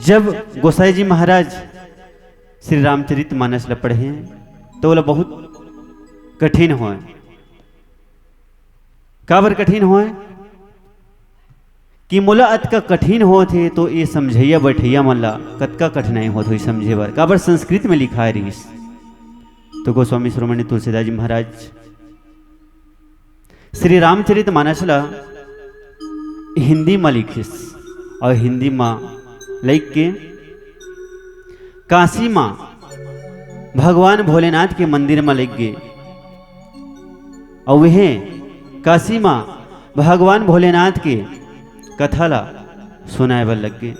जब गोसाई जी महाराज श्री रामचरित मानस ला पढ़े, तो ओला बहुत कठिन होय। काबर कठिन होय कि मोला अतका कठिन होत हे, तो ये समझइया बैठइया मन ला कतका कठिनाई होत होही समझे बर, काबर संस्कृत में लिखाय रहिस। तो गोस्वामी शिरोमणि तुलसीदास जी महाराज श्री रामचरित मानस ला हिंदी म लिखिस और हिंदी म लिख के काशी म भगवान भोलेनाथ के मंदिर म लेग गे। अउ वह काशी म भगवान भोलेनाथ के कथा ला सुनाए बर लग गे।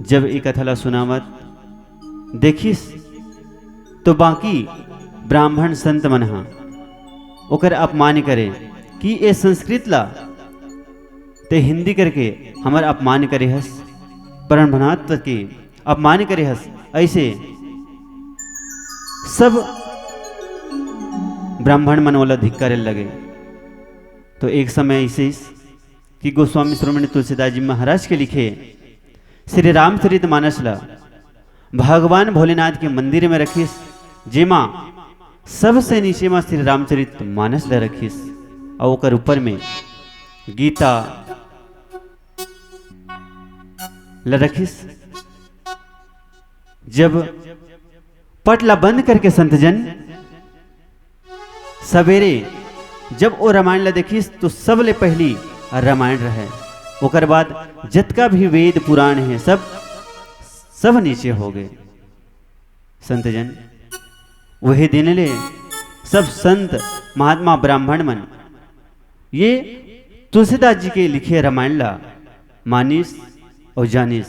जब ये कथा ला सुनावत देखिस, तो बाकी ब्राह्मण संत मन ह ओकर अपमान करे कि ए संस्कृत ला ते हिंदी करके हमर अपमान करे हस, ब्रह्मनाथ के अपमान करे हस। ऐसे सब ब्राह्मण मन ओला धिक्कारे लगे। तो एक समय ऐसे कि गोस्वामी शिरोमणि तुलसीदास जी महाराज के लिखे श्री रामचरित मानस ला भगवान भोलेनाथ के मंदिर में रखिस, जेमा सबसे नीचे में श्री रामचरित मानस ला रखिस, और ओकर ऊपर में गीता ला रखिस। जब पट ला बंद करके संतजन सवेरे जब ओ रामायण ला देखिस, तो सबले पहली रामायण रहे, ओकर बाद जतका भी वेद पुराण हे, सब सब नीचे हो गए। संतजन, वही दिन ले सब संत महात्मा ब्राह्मण मन ये तुलसीदास जी के लिखे रामायण ला मानिस और जानिस।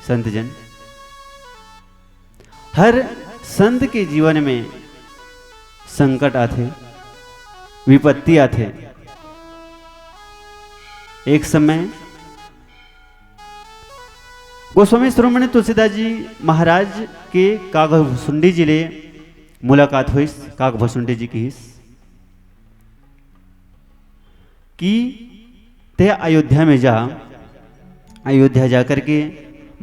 संतजन, हर संत के जीवन में संकट आथे, विपत्ति आथे। एक समय गोस्वामी शिरोमणि तुलसीदास जी महाराज के काग भुसुंडी जी ले मुलाकात होइस। काग भुसुंडी जी किहिस कि ते अयोध्या में जा, अयोध्या जा करके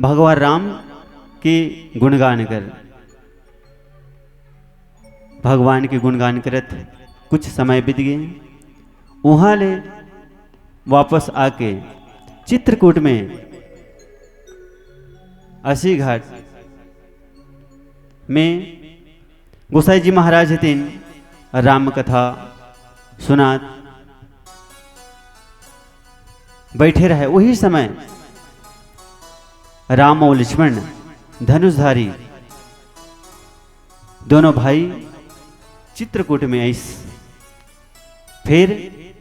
भगवान राम के गुणगान कर। भगवान के गुणगान करत कुछ समय बीत गए। वहां ले वापस आके चित्रकूट में अस्सी घाट में गोसाई जी महाराज हे तेन राम कथा सुनात बैठे रहे। वही समय राम और लक्ष्मण धनुषधारी दोनों भाई चित्रकूट में आइस। फिर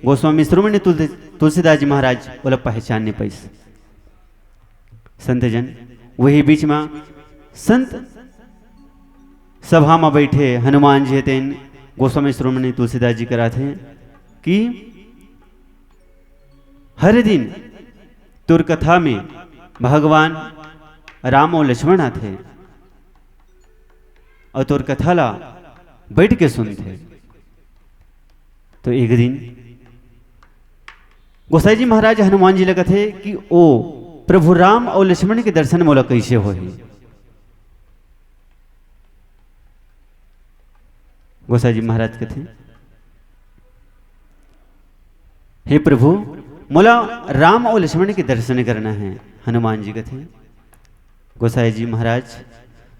गोस्वामी शिरोमणि तुलसी-, तुलसीदास जी महाराज ओला पहचान नहीं पाइस। संतजन, वही बीच में संत सभा में बैठे हनुमान जी हे तेन गोस्वामी शिरोमणि तुलसीदास जी करा थे कि हर दिन तोर कथा में भगवान राम और लक्ष्मण आथे और तोर कथा ला बैठ के सुनथे। तो एक दिन गोसाई जी महाराज हनुमान जी ला कथे कि ओ प्रभु राम और लक्ष्मण के दर्शन मोला कैसे होही? गोसाई जी महाराज कथे, हे प्रभु, मोला राम और लक्ष्मण के दर्शन करना है। हनुमान जी कथे, गोसाई जी महाराज,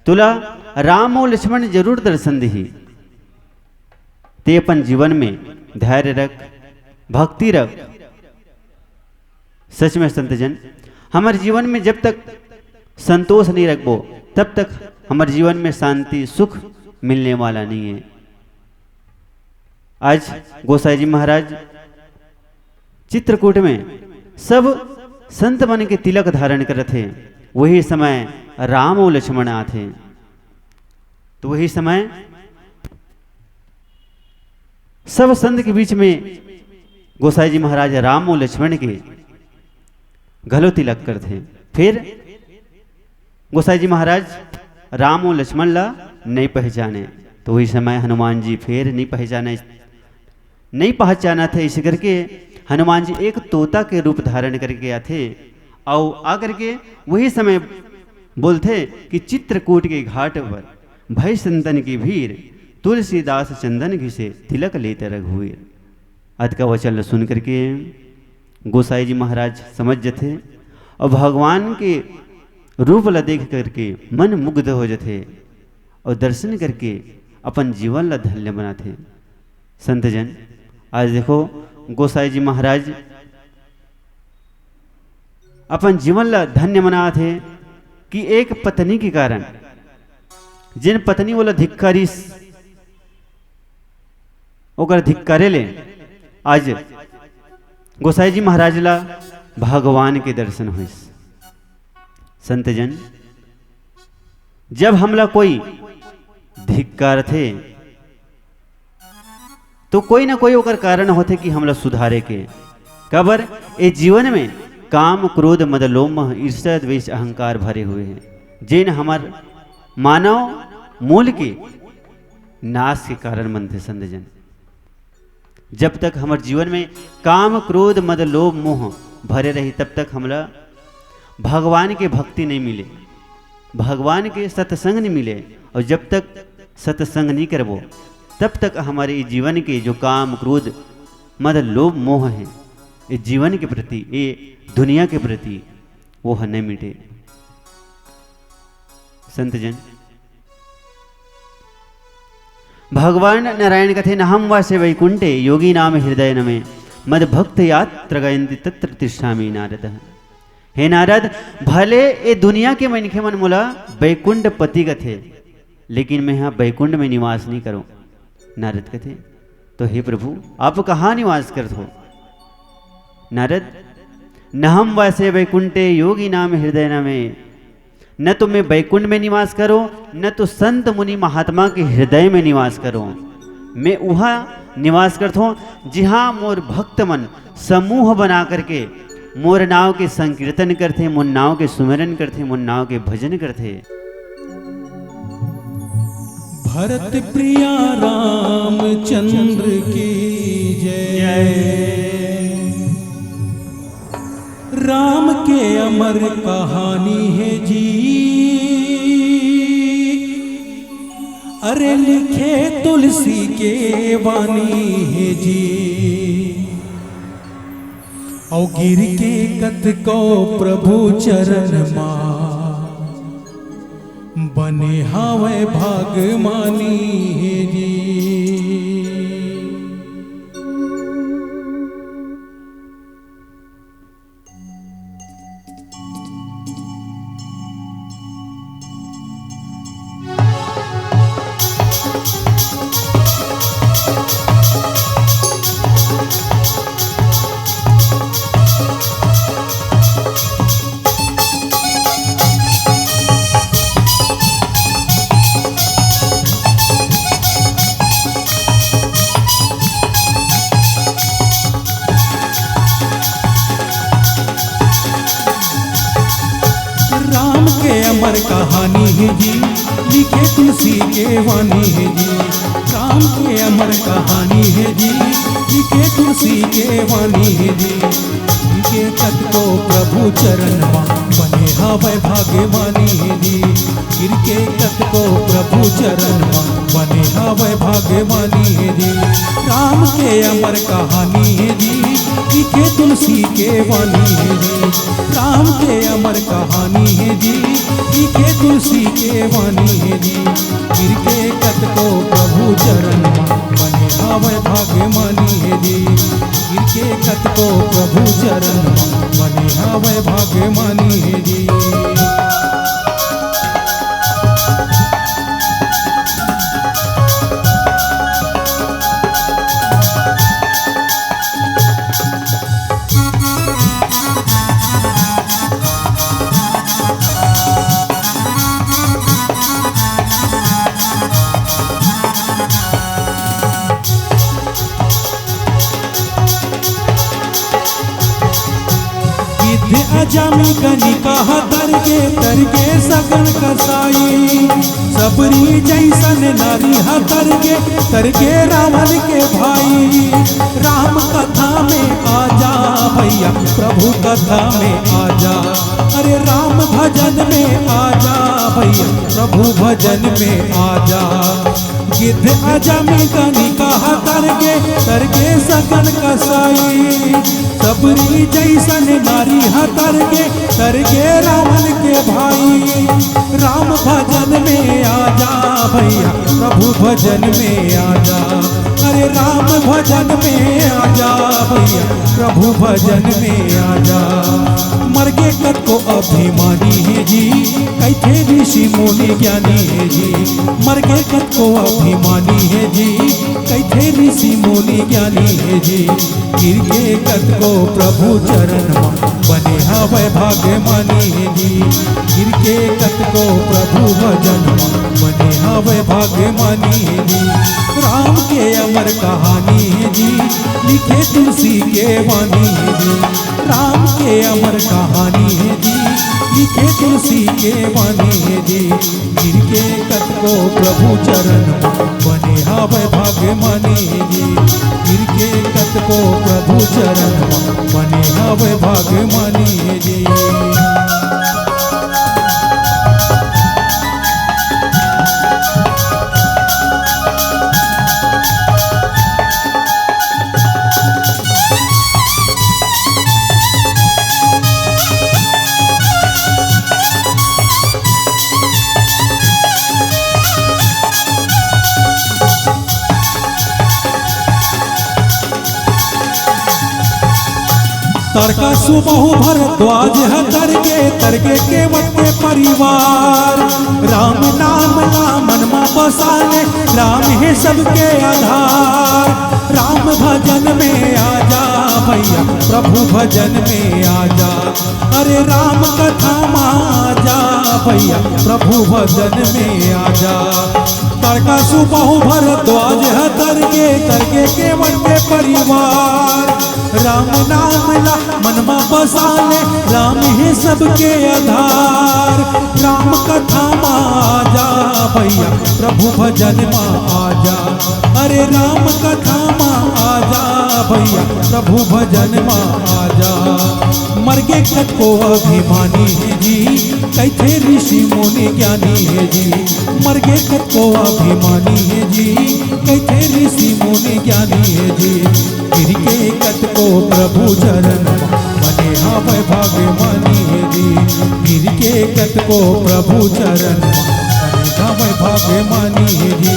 तुला राम और लक्ष्मण जरूर दर्शन दिही। ते अपन जीवन में धैर्य रख, भक्ति रख। सच में संतजन, हमर जीवन में जब तक संतोष नहीं रखबो, तब तक हमर जीवन में शांति, सुख मिलने वाला नहीं है। आज गोसाई जी महाराज चित्रकूट में सब संत मन के तिलक धारण करत हे। वही समय राम अउ लक्ष्मण आथे। तो वही समय सब संत के बीच में गोसाई जी महाराज राम अउ लक्ष्मण के घलो तिलक करथे। फिर गोसाई जी महाराज राम अउ लक्ष्मण ला नइ पहचाने, तो वही समय हनुमान जी फिर नइ पहचाने, नइ पहचानत हे। इसे करके हनुमान जी एक तोता के रूप धारण करके आथे, अउ आ करके वही समय बोलथे कि चित्रकूट के घाट पर भय संतन की भीड़, तुलसीदास चंदन घिसे तिलक लेत रघुवीर। अतका वचन ल सुन करके गोसाई जी महाराज समझ जथे अउ भगवान के रूप ल देख करके मन मुग्ध हो जथे अउ दर्शन करके अपन जीवन ल धन्य बनाथे। संतजन, आज देखो, गोसाई जी महाराज अपन जीवन ल धन्य मनाथे कि एक पत्नी के कारण, जिन पत्नी ओला धिक्कारिस, ओकर धिक्कारे ले आज गोसाई जी महाराज ला भगवान के दर्शन होइस। संतजन, जब हमला कोई धिक्कारथे, तो कोई ना कोई ओकर कारण होथे कि हमला सुधारे के। काबर ए जीवन में काम, क्रोध, मद, लोभ, मोह, ईर्ष्या, द्वेष, अहंकार भरे हुए हैं, जेन हमर मानव मूल के नाश के कारण बनथे संतजन। जब तक हमर जीवन में काम, क्रोध, मद, लोभ, मोह भरे रही, तब तक हमला भगवान के भक्ति नहीं मिले, भगवान के सत्संग नहीं मिले। और जब तक सत्संग नहीं करबो, तब तक हमारे ये जीवन के जो काम, क्रोध, मद, लोभ, मोह है, ये जीवन के प्रति, ये दुनिया के प्रति, वो ह नहीं मिटे। संतजन, भगवान नारायण कथे, "नाहम वासे वैकुंठे योगी नाम हृदय नमे, मद भक्त यात्र गयंती तत्र तिष्ठामि नारद।" हे नारद, भले ए दुनिया के मनखे मन मोला बैकुंठ पति कथे, लेकिन मैं हा बैकुंठ में निवास नहीं करूं। नारद कथे, "तो हे प्रभु, आप कहाँ निवास करत हो?" नारद, "नाहम वासे वैकुंठे योगी नाम हृदय नमे।" न तो मैं बैकुंठ में निवास करूं, न तो संत मुनि महात्मा के हृदय में निवास करूं। मैं उहा निवास करथों, जिहां मोर भक्त मन समूह बना करके मोर नाव के संकीर्तन करथे, मोर नाव के सुमिरन करथे, मोर नाव के भजन करथे। भरत प्रिया रामचंद्र की जय। राम के अमर कहानी हे जी। अरे लिखे तुलसी के वाणी हे जी। अउ गिर के कतको प्रभु चरण मा, बने हावय भागमानी हे जी। राम के अमर कहानी हे जी, लिखे तुलसी के वाणी हे जी। राम के अमर कहानी हे जी, लिखे तुलसी के वाणी हे जी। गिर के कतको प्रभु चरण मा, बने हावय भागमानी हे जी। गिर के कतको प्रभु चरण मा, बने हावय भागमानी हे जी। राम के अमर कहानी हे जी, लिखे तुलसी के वाणी हे जी। राम के अमर कहानी हे जी, लिखे तुलसी के वाणी हे जी। गिर के कतको प्रभु चरण मा, बने हावय भागमानी हे जी। गिर के कतको प्रभु चरण मा, बने हावय भागमानी हे जी। हे अजामी कनिका ह तरगे, तरगे सगन कसाई। सबरी जैसन नारी ह तरगे, तरगे रावण के भाई। राम कथा में आजा भैया, प्रभु कथा में आजा। अरे राम भजन में आजा भैया, प्रभु भजन में आजा। गिद्ध अजामी कनिका ह तरगे, तरगे सगन कसाई। सबरी जैसन नारी ह तरगे, तरगे रावण के भाई। राम भजन में आजा भैया, प्रभु भजन में आजा। अरे राम भजन में आजा भैया, प्रभु भजन में आजा। मरगे कतको अभिमानी हे जी, कहिथे ऋषि मुनि ज्ञानी हे जी। मरगे कतको अभिमानी हे जी, कहिथे ऋषि मुनि ज्ञानी हे जी। गिरगे कतको प्रभु चरण म, बने हवय भाग्यमानी हे जी। गिरगे कतको प्रभु भजन म, बने हवय भाग्यमानी हे जी। राम के अमर कहानी हे जी, लिखे तुलसी के वाणी हे जी। राम के अमर कहानी हे जी, लिखे तुलसी के वाणी हे जी। गिरगे कतको प्रभु चरण म, बने हवय भाग्यमानी जी। गिरगे कतको प्रभु चरण म, बने हवय भाग्यमानी जी। तड़का सुबहु भरद्वाज ह तरगे, तरगे केवट के परिवार। राम नाम ला मन मा बसा ले, राम हे सबके आधार। राम भजन में आजा भैया, प्रभु भजन में आजा। अरे राम कथा मा आजा भैया, प्रभु भजन में आजा। तड़का सुबहु भरद्वाज ह तरगे, तरगे केवट के परिवार। राम नाम ला मन मा बसा ले, राम हे सबके आधार। राम कथा मा आजा भैया, प्रभु भजन मा आजा। अरे राम कथा मा आजा भैया, प्रभु भजन मा आजा। मरगे कतको अभिमानी हे जी, कहिथे ऋषि मुनि ज्ञानी हे जी। मरगे कतको अभिमानी हे जी, कहिथे ऋषि मुनि ज्ञानी हे जी। गिरगे कतको प्रभु चरण म, बने हवय भाग्यमानी हे जी। गिरगे कतको प्रभु चरण म, बने हवय भाग्यमानी हे जी।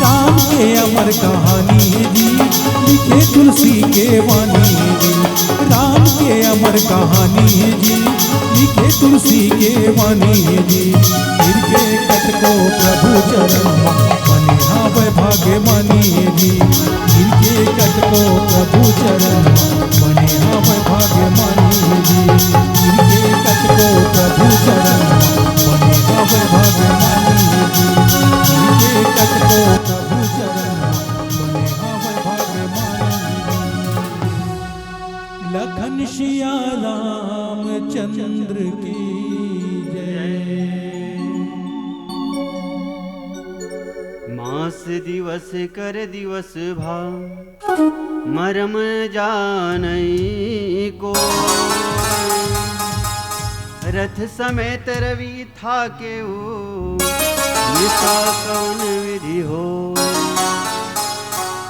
राम के अमर कहानी हे जी, लिखे तुलसी के वाणी हे जी। राम के अमर कहानी हे जी, लिखे तुलसी के वाणी हे जी। गिरगे कतको प्रभु चरण म, बने हवय भाग्यमानी हे जी। गिरगे कतको प्रभु चरण म, बने हवय भाग्यमानी हे जी। गिरगे कतको प्रभु चरण म, बने हवय भाग्यमानी हे जी। गिरगे कतको प्रभु चरण म, बने हवय भाग्यमानी हे जी। लखन सिया रामचंद्र की जय। मास दिवस कर दिवस भा मरम जानई को। रथ समेत रवि थाकेउ निसा कवन विधि हो।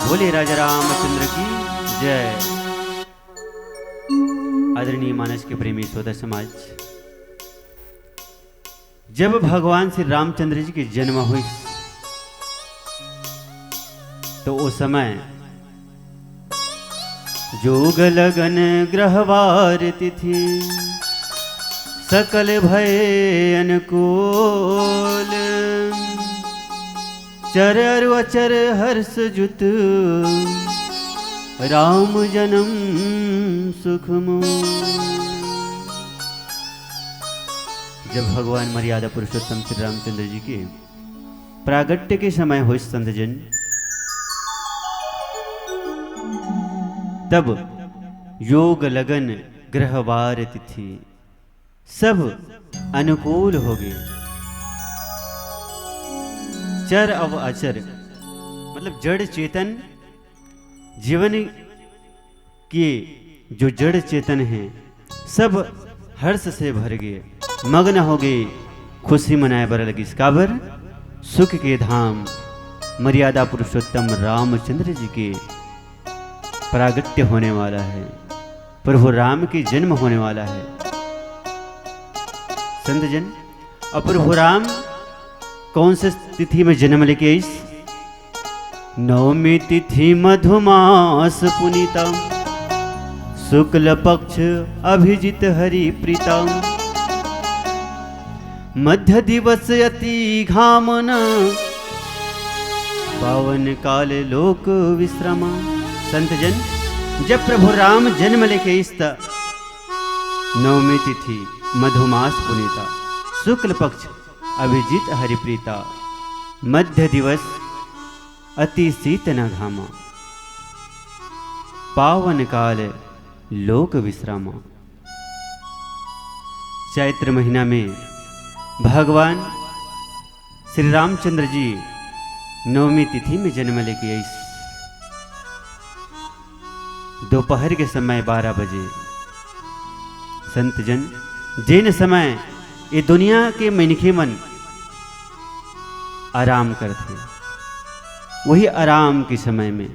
बोले राजा रामचंद्र की जय। आदरणीय मानस के प्रेमी श्रोता समाज, जब भगवान श्री रामचंद्र जी के जन्म होइस, तो ओ समय जोग लगन ग्रहवार तिथि सकल भय अनुकूल। चर अरु अचर हर्ष जुत राम जन्म सुख मूल। जब भगवान मर्यादा पुरुषोत्तम श्री रामचंद्र जी के प्रागट्य के समय होइस संत जन, तब योग लगन ग्रह वार तिथि सब अनुकूल होगे। चर अव अचर, मतलब जड़ चेतन, जीवन के जो जड़ चेतन हे, सब हर्ष से भर गे, मग्न होगे, खुशी मनाए बर लगिस। काबर? सुख के धाम मर्यादा पुरुषोत्तम रामचंद्र जी के प्रागट्य होने वाला हे, प्रभु राम के जन्म होने वाला हे। संत जन, अउ प्रभु राम कौन से तिथि में जन्म लेके आइस? नवमी तिथि मधुमास पुनीता, शुक्ल पक्ष अभिजित हरि प्रीता, मध्य दिवस अति घामन, पावन काल लोक विश्रामा। संत जन, जब प्रभु राम जन्म लेके आइस त नवमी तिथि मधुमास पुनीता, शुक्ल पक्ष अभिजित हरि प्रीता, मध्य दिवस अति शीत न घामा, पावन काल लोक विश्रामा। चैत्र महीना में भगवान श्री रामचंद्र जी नवमी तिथि में जन्म लेके आइस। दोपहर के समय बारह बजे। संत जन, जेन समय ये दुनिया के मनखे मन आराम करथे, वही आराम के समय में,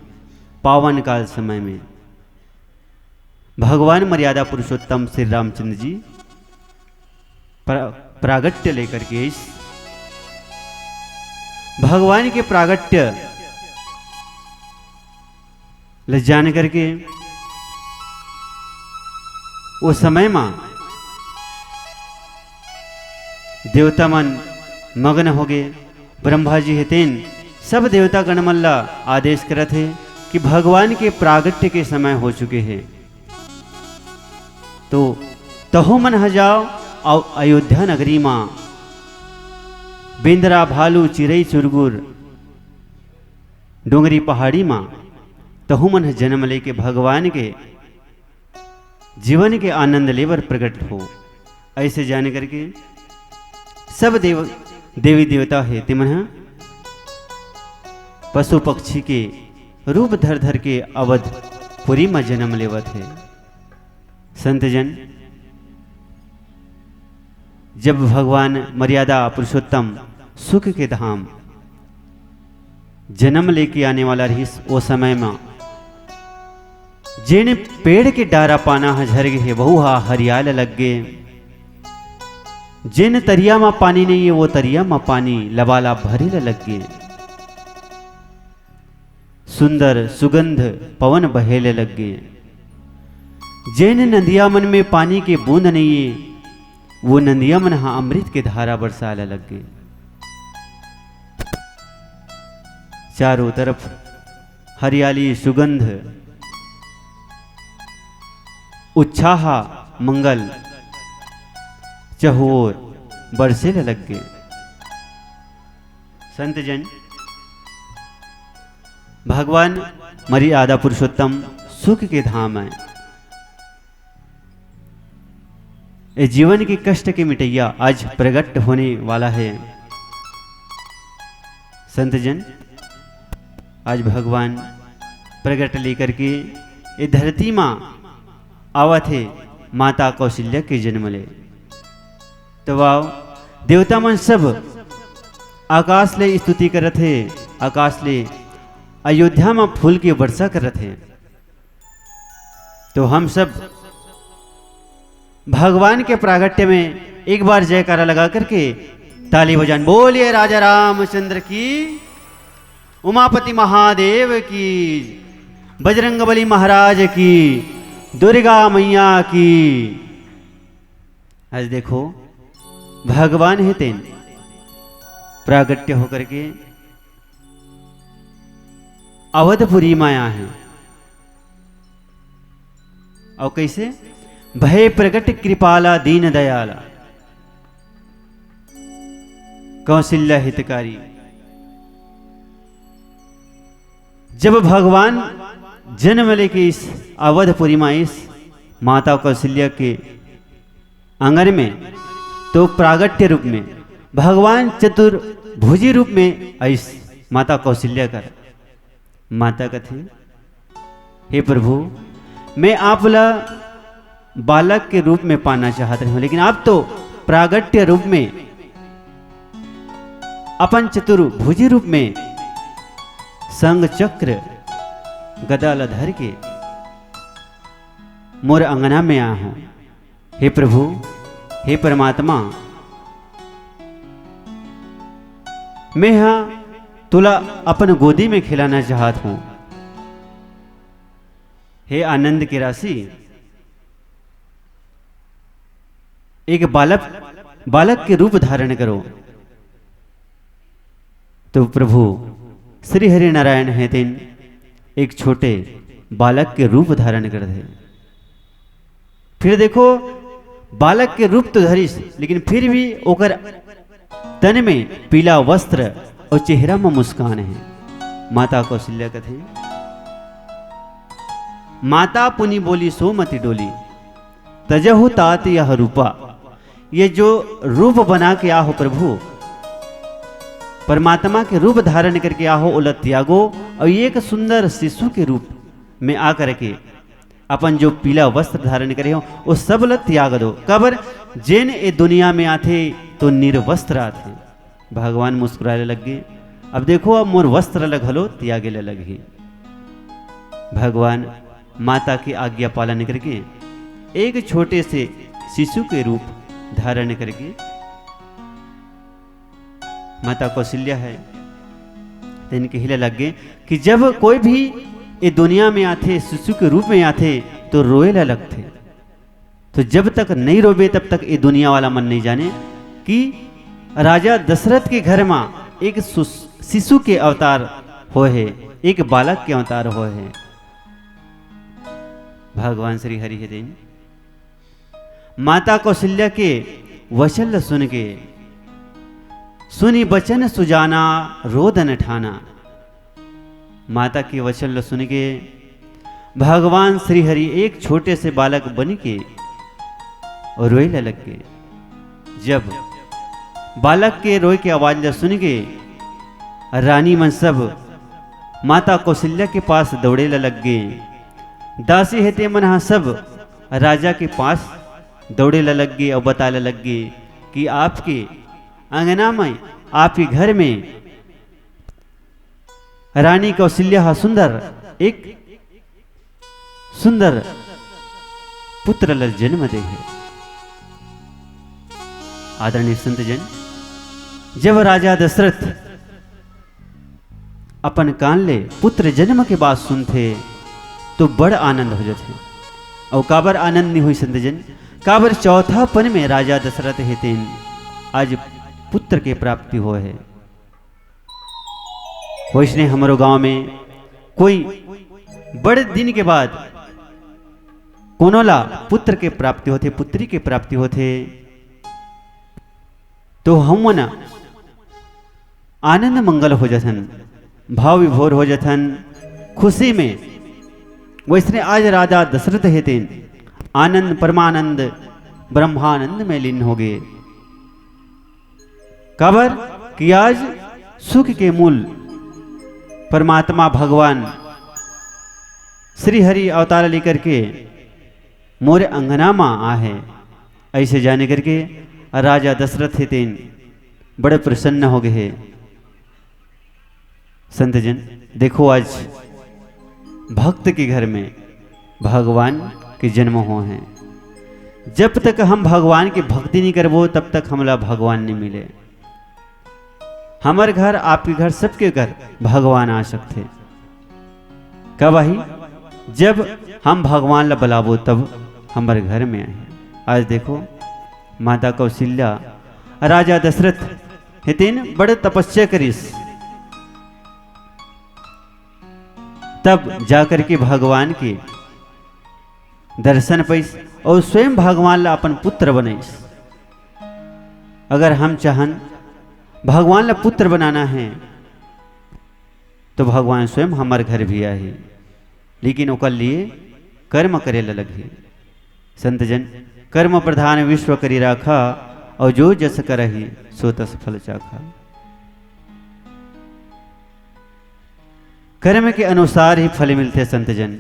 पावन काल समय में भगवान मर्यादा पुरुषोत्तम श्री रामचंद्र जी प्रा-, प्रागट्य लेकर के इस भगवान के प्रागट्य ल जान करके वो समय मा देवता मन मगन होगे। ब्रह्मा जी हे तेन सब देवता गण मन ला आदेश करत हे कि भगवान के प्रागट्य के समय हो चुके हे, तो तहु मन ह जाओ अउ अयोध्या नगरी मा बेंदरा, भालू, चिरई, चुरगुर, डोंगरी पहाड़ी मा तहु मन ह जन्म लेके भगवान के जीवन के आनंद लेबर प्रकट हो। ऐसे जान करके सब देव, देवी देवता हे, ते मन ह पशु पक्षी के रूप धर धर के अवधपुरी म जन्म लेवत हे। संत जन, जब भगवान मर्यादा पुरुषोत्तम सुख के धाम जन्म लेके आने वाला रहिस, ओ समय म जेन पेड़ के डारा पाना ह झर गे हे, वहू ह हरियाल लग गे। जेन तरिया म पानी नइ हे, वो तरिया म पानी लबालब भरे ल लग गे। सुंदर सुगंध पवन बहे ल लग गे। जेन नदिया मन में पानी के बूंद नइ हे, वो नदिया मन ह अमृत के धारा बरसाय ल लग गे। चारों तरफ हरियाली, सुगंध, उच्छाह, मंगल चहुओर बरसे ल लग गे। संत जन, भगवान मर्यादा पुरुषोत्तम सुख के धाम हे। ए जीवन के कष्ट के मिटैया आज प्रकट होने वाला हे। संत जन, आज भगवान प्रकट लेकर के ए धरती मा आवत हे माता कौशल्या के जन्म ले। तो आओ, देवता मन सब आकाश ले स्तुति करत हे, आकाश ले अयोध्या मा फूल के वर्षा करत हे। तो हम सब भगवान के प्रागट्य में एक बार जयकारा लगा करके ताली बजान, बोलिए राजा रामचंद्र की, उमापति महादेव की, बजरंगबली महाराज की, दुर्गा मैया की। आज देखो, भगवान हे तेन प्रागट्य होकर के अवधपुरी मा आए हे। अउ कैसे? भय प्रगट कृपाला दीन दयाला, कौशल्या हितकारी। जब भगवान जन्म लेके इस अवधपुरी मा आइस, माता कौशल्या के आंगन में तो प्रागट्य रूप में भगवान चतुर्भुजी रूप में आइस माता कौशल्या कर। माता कथे, "हे प्रभु, मैं आप ला बालक के रूप में पाना चाहत रहूं, लेकिन आप तो प्रागट्य रूप में, अपन चतुर्भुजी रूप में शंख चक्र गदा ला धर के मोर अंगना में आ हो। हे प्रभु, हे परमात्मा, मैं हा तोला अपन गोदी में खिलाना चाहत हूं। हे आनंद के राशि, एक बालक, बालक के रूप धारण करो।" तो प्रभु श्री हरि नारायण हे तेन एक छोटे बालक के रूप धारण कर दे। फिर देखो, बालक के रूप तो धरिस, लेकिन फिर भी ओकर तन में पीला वस्त्र और चेहरा में मुस्कान है। माता कौशल्या कथे, "माता पुनि बोली सो मति डोली, तजहु तात यह रूपा।" ये जो रूप बना के आहो प्रभु, परमात्मा के रूप धारण करके आहो, ओला त्यागो और ये एक सुंदर शिशु के रूप में आ करके अपन जो पीला वस्त्र धारण करे हो, वो सब ल त्याग दो। काबर, जेन ए दुनिया में आथे तो निर्वस्त्र आथे। भगवान मुस्कुराए लग गे, "अब देखो, अब मोर वस्त्र ल घलो त्यागे ल लगही।" भगवान माता की आज्ञा पालन करके एक छोटे से शिशु के रूप धारण करके माता कौशल्या है, तेन कहे ल लग गे कि जब कोई भी ये दुनिया में आथे, शिशु के रूप में आथे, तो रोए ल लगथे। तो जब तक नहीं रोबे, तब तक ये दुनिया वाला मन नहीं जाने कि राजा दशरथ के घर में एक सु-, शिशु के अवतार होए हे, एक बालक के अवतार होए हे। भगवान श्री हरि हे तेन माता कौशल्या के वचन ल सुन के, "सुनि बचन सुजाना रोदन ठाना।" माता के वचन ल सुन के भगवान श्री हरि एक छोटे से बालक बन के रोए ल लग गे। जब बालक के रोए के आवाज ल सुन के रानी मन सब माता कौशल्या के पास दौड़े ल लग गे। दासी हे ते मन ह सब राजा के पास दौड़े ल लग गे और बताए ल लग गे कि आपके अंगना में, आपके घर में रानी कौशल्या ह सुंदर, एक सुंदर पुत्र ल जन्म दे हे। आदरणीय संत जन, जब राजा दशरथ अपन कान ले पुत्र जन्म के बात सुनथे, तो बड़ आनंद हो जाथे। अउ काबर आनंद नहीं होई संत जन, काबर चौथापन में राजा दशरथ हे तेन आज पुत्र के प्राप्ति होए हे। वैसने हमरो गांव में कोई बड़े दिन के बाद कोनो ला पुत्र के प्राप्ति होथे, पुत्री के प्राप्ति होथे, तो हमन आनंद मंगल हो जथन, भाव विभोर हो जथन, खुशी में। वैसने आज राजा दशरथ हे तेन आनंद, परमानंद, ब्रह्मानंद में लीन हो गए। काबर कि आज सुख के मूल परमात्मा भगवान श्री हरि अवतार लेकर के मोरे अंगना मा आहे। ऐसे जाने करके राजा दशरथ हे तेन बड़े प्रसन्न हो गए हे। संत जन, देखो, आज भक्त के घर में भगवान के जन्म हो हैं। जब तक हम भगवान के भक्ति नहीं करबो, तब तक हमला भगवान नहीं मिले। हमर घर, आपके घर, सबके घर भगवान आ सकथे। कब आही? जब हम भगवान ला बुलाबो, तब हमर घर में आही। आज देखो, माता कौशल्या, राजा दशरथ हे तेन बड़ तपस्या करिस, तब जाकर के भगवान के दर्शन पाइस और स्वयं भगवान ला अपन पुत्र बनाइस। अगर हम चाहन भगवान ला पुत्र बनाना है, तो भगवान स्वयं हमर घर भी आही, लेकिन ओकर लिए कर्म करे ला लगही। संतजन, कर्म प्रधान विश्व करी राखा, और जो जस करही सो तस फल चाखा। कर्म के अनुसार ही फल मिलथे संतजन।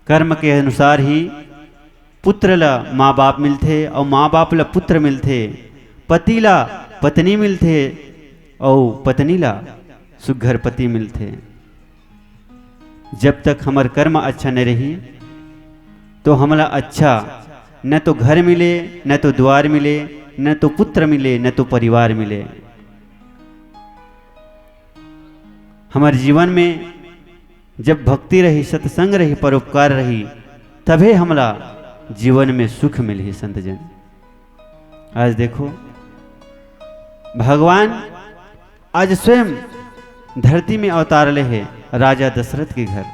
कर्म के अनुसार ही पुत्र ला माँ बाप मिलथे, और माँ बाप ला पुत्र मिलथे, पति ला पत्नी मिलथे, और पत्नी ला सुघर पति मिलथे। जब तक हमर कर्म अच्छा नहीं रही, तो हमला अच्छा न तो घर मिले, न तो द्वार मिले, न तो पुत्र मिले, न तो परिवार मिले। हमर जीवन में जब भक्ति रही, सत्संग रही, परोपकार रही, तभे हमला जीवन में सुख मिलही संतजन। आज देखो, भगवान आज स्वयं धरती में अवतार ले हे। राजा दशरथ के घर,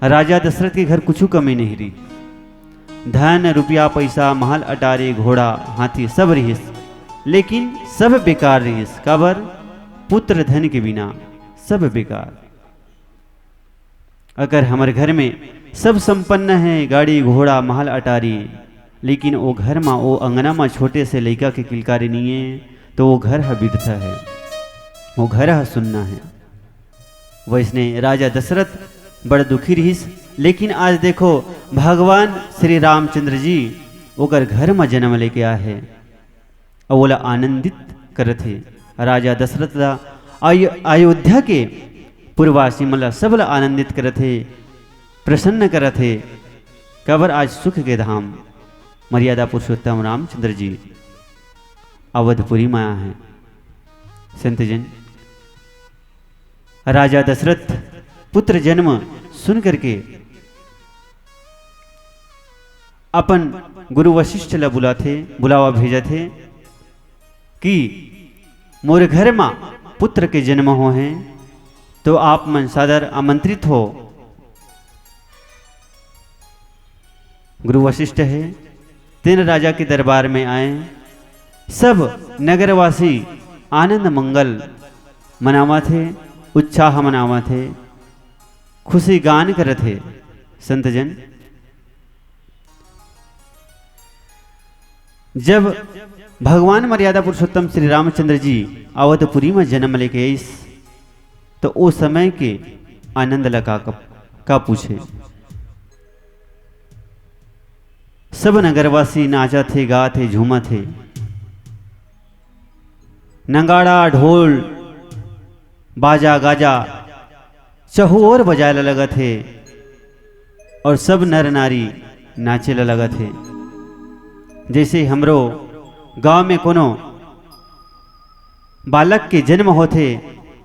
राजा दशरथ के घर कुछ कमी नहीं रही। धन, रुपया, पैसा, महल, अटारी, घोड़ा, हाथी सब रहिस, लेकिन सब बेकार रहिस। काबर? पुत्र धन के बिना सब बेकार। अगर हमर घर में सब संपन्न है, गाड़ी, घोड़ा, महल, अटारी, लेकिन ओ घर मा, ओ अंगना मा छोटे से लइका के किलकारी नहीं है, तो वो घर ह बिधता है, वो घर ह सुन्ना है। वैसने राजा दशरथ बड़ दुखी रहिस, लेकिन आज देखो, भगवान श्री रामचंद्र जी ओकर घर मा जन्म लेके आए हैं। अउ ओला आनंदित करत हे। राजा दशरथ ला अयो-, अयोध्या के पुरवासी मन ला, सब ला आनंदित करत हे, प्रसन्न करत हे। काबर आज सुख के धाम मर्यादा पुरुषोत्तम रामचंद्र जी अवधपुरी में आए हैं। संतजन, राजा दशरथ पुत्र जन्म सुन करके अपन गुरु वशिष्ठ ला बुलाथे, बुलावा भेजथे कि मोर घर मा पुत्र के जन्म हो हे, तो आप मन सादर आमंत्रित हो। गुरु वशिष्ठ हे, तेन राजा के दरबार में आए। सब नगरवासी आनंद मंगल मनावत हे, उत्साह मनावत हे, खुशी गान करत हे। संतजन, जब भगवान मर्यादा पुरुषोत्तम श्री रामचंद्र जी अवधपुरी में जन्म लेके आइस, तो ओ समय के आनंद ला का, का पूछे। सब नगरवासी नाचत हे, गात हे, झूमत हे। नगाड़ा, ढोल, बाजा, गाजा चहुओर बजाए ला लगत हे और सब नर नारी नाचे ला लगत हे। जैसे हमरो गांव में कोनो बालक के जन्म होथे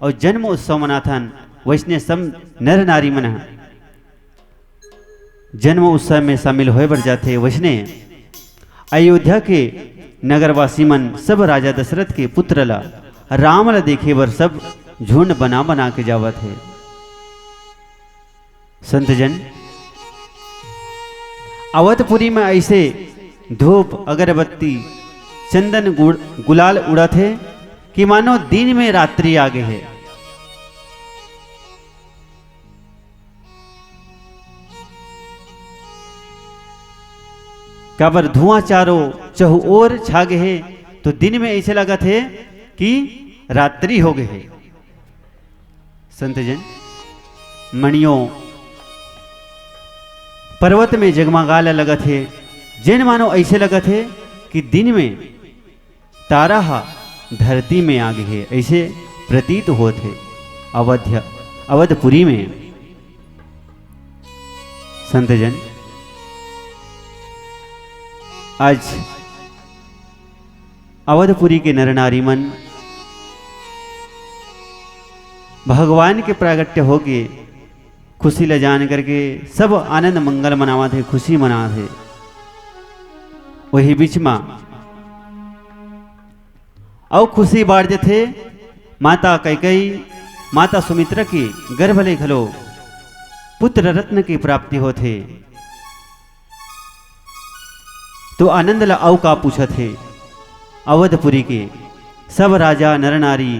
और जन्म उत्सव मनाथन, वैसने सब नर नारी मन ह जन्म उत्सव में शामिल होए बर जाथे। वैसने अयोध्या के नगरवासी मन सब राजा दशरथ के पुत्र ला, राम ला देखे बर सब झुंड बना बना के जावत हे। संतजन, अवधपुरी में ऐसे धूप, अगरबत्ती, चंदन गुड़-, गुलाल उड़त हे कि मानो दिन में रात्रि आ गे हे। काबर धुआं चारों चहुओर छा गे हे, तो दिन में ऐसे लगत हे कि रात्रि हो गे हे। संतजन, मणियों पर्वत में जगमगाए ला लगत हे, जेन मानो ऐसे लगत हे कि दिन में तारा हा धरती में आ गे हे, ऐसे प्रतीत होत हे अवध्य, अवधपुरी में। संतजन, आज अवधपुरी के नर नारी मन भगवान के प्रागट्य होके खुशी ला जान करके सब आनंद मंगल मनावत हे, खुशी मनावत हे। वही बीच मा अउ खुशी बाढ़ जथे। माता कैकेयी, माता सुमित्रा के गर्भ ले घलो पुत्र रत्न की प्राप्ति होथे। तो आनंद ला अउ का पूछत हे। अवधपुरी के सब राजा नर नारी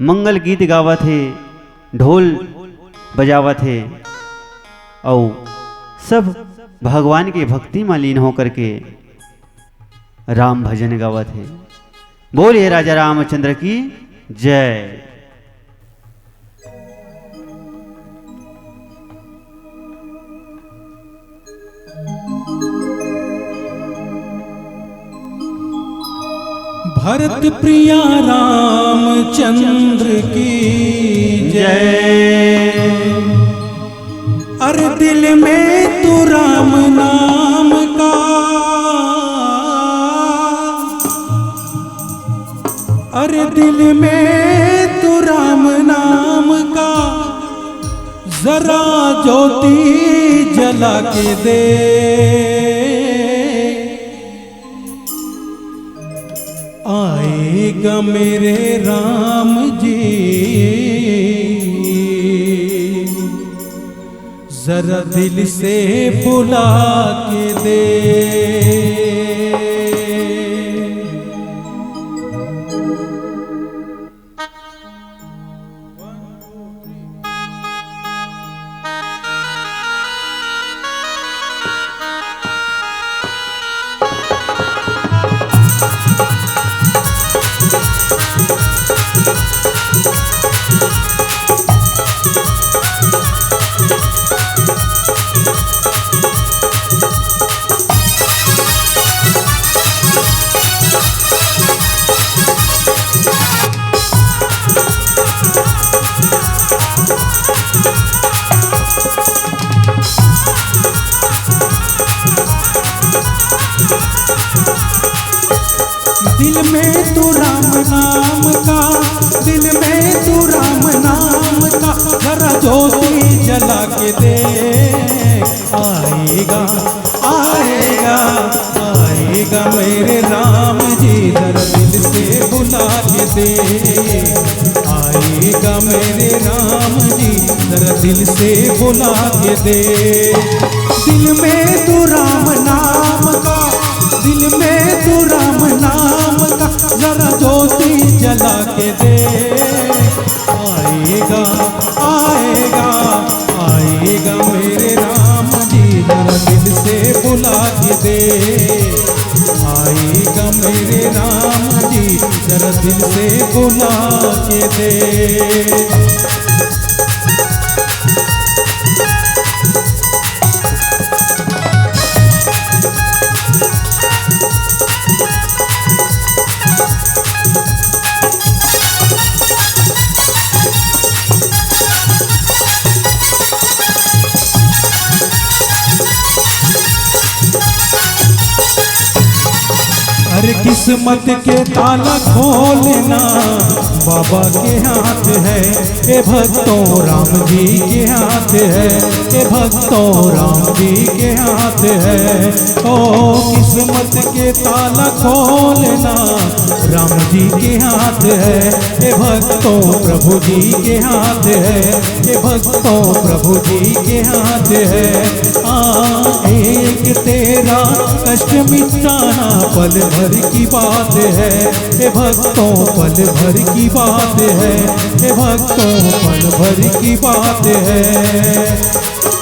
मंगल गीत गावत हे, ढोल बजावत हे। अउ सब भगवान के भक्ति म लीन होकर के राम भजन गावत हे। बोलिए राजा रामचंद्र की जय। भरत प्रिया रामचंद्र की जय। अरे दिल में तू राम नाम का, अरे दिल में तू राम नाम का जरा ज्योति जला के दे। आएगा मेरे राम जी, जरा दिल से बुला के दे। दिल में तू राम नाम का, दिल में तू राम नाम का, जरा ज्योति जला के दे। आएगा, आएगा, आएगा मेरे राम जी, जरा दिल से बुला के दे। आएगा मेरे राम जी, जरा दिल से बुला के दे। दिल में तू राम नाम का, दिल में तू राम नाम का, जरा ज्योति जला के दे। आएगा, आएगा, आएगा मेरे राम जी, जरा दिल से बुला के दे। आएगा मेरे राम जी, जरा दिल से बुला के दे। अरे किस्मत के ताला खोलना बाबा के हाथ है, ए भक्तों राम जी के हाथ है, ए भक्तों राम जी के हाथ है। ओ किस्मत के ताला खोलना राम जी के हाथ है, ए भक्तों प्रभु जी के हाथ है, ए भक्तों प्रभु जी के हाथ है। हाँ, एक तेरा कष्ट मिटाना पल भर की बात है, ए भक्तों पल भर की बात है, ए भक्तों पल भर की बात है।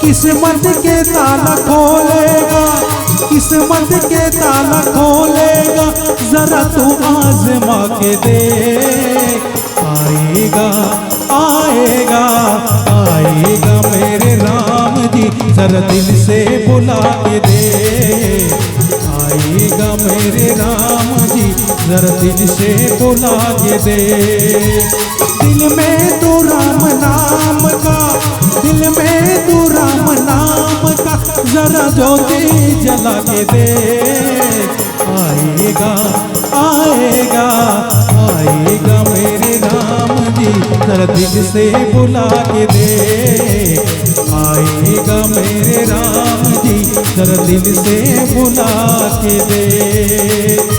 किस्मत के ताला खोलेगा, किस्मत के ताला खोलेगा, जरा तू आजमा के दे। आएगा, आएगा, आएगा मेरे राम जी, जरा दिल से बुला के दे। आएगा मेरे राम जी, जरा दिल से बुला के दे। दिल में तू राम नाम का, दिल में तू राम नाम का जरा ज्योति जला के दे। आएगा, आएगा, आएगा मेरे राम जी, जरा दिल से बुला के दे। आएगा मेरे राम जी, जरा दिल से बुला के दे।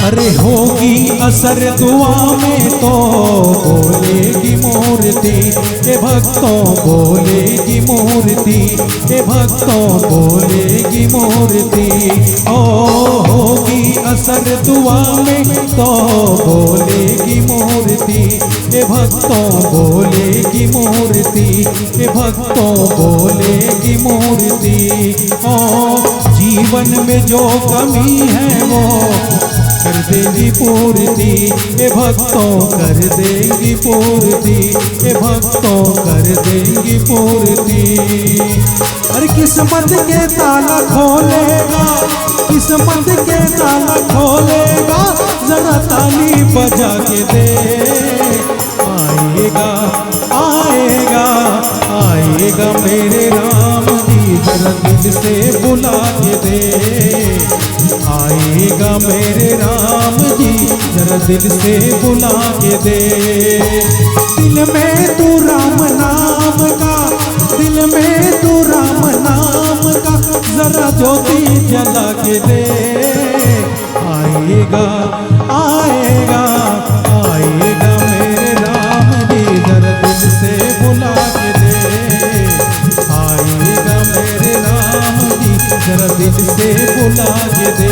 अरे होगी असर दुआ में तो बोलेगी मूर्ति, ए भक्तों बोलेगी मूर्ति, ए भक्तों बोलेगी मूर्ति। ओ होगी असर दुआ में तो बोलेगी मूर्ति, ए भक्तों बोलेगी मूर्ति, ए भक्तों बोलेगी मूर्ति। ओ जीवन में जो कमी है वो कर देगी पूर्ति, ए भक्तों कर देगी पूर्ति, ए भक्तों कर देगी पूर्ति। अरे किस्मत के ताला खोलेगा, किस्मत के ताला खोलेगा, जरा ताली बजा के दे। आएगा, आएगा, आएगा मेरे राम जी, जरा दिल से बुला के दे। आएगा मेरे राम जी, जरा दिल से बुला के दे। दिल में तू राम नाम का, दिल में तू राम नाम का, जरा ज्योति जला के दे। आएगा, आएगा, आएगा मेरे राम जी, जरा दिल से बुला के दे। आएगा मेरे राम जी, जरा दिल से बुला के दे।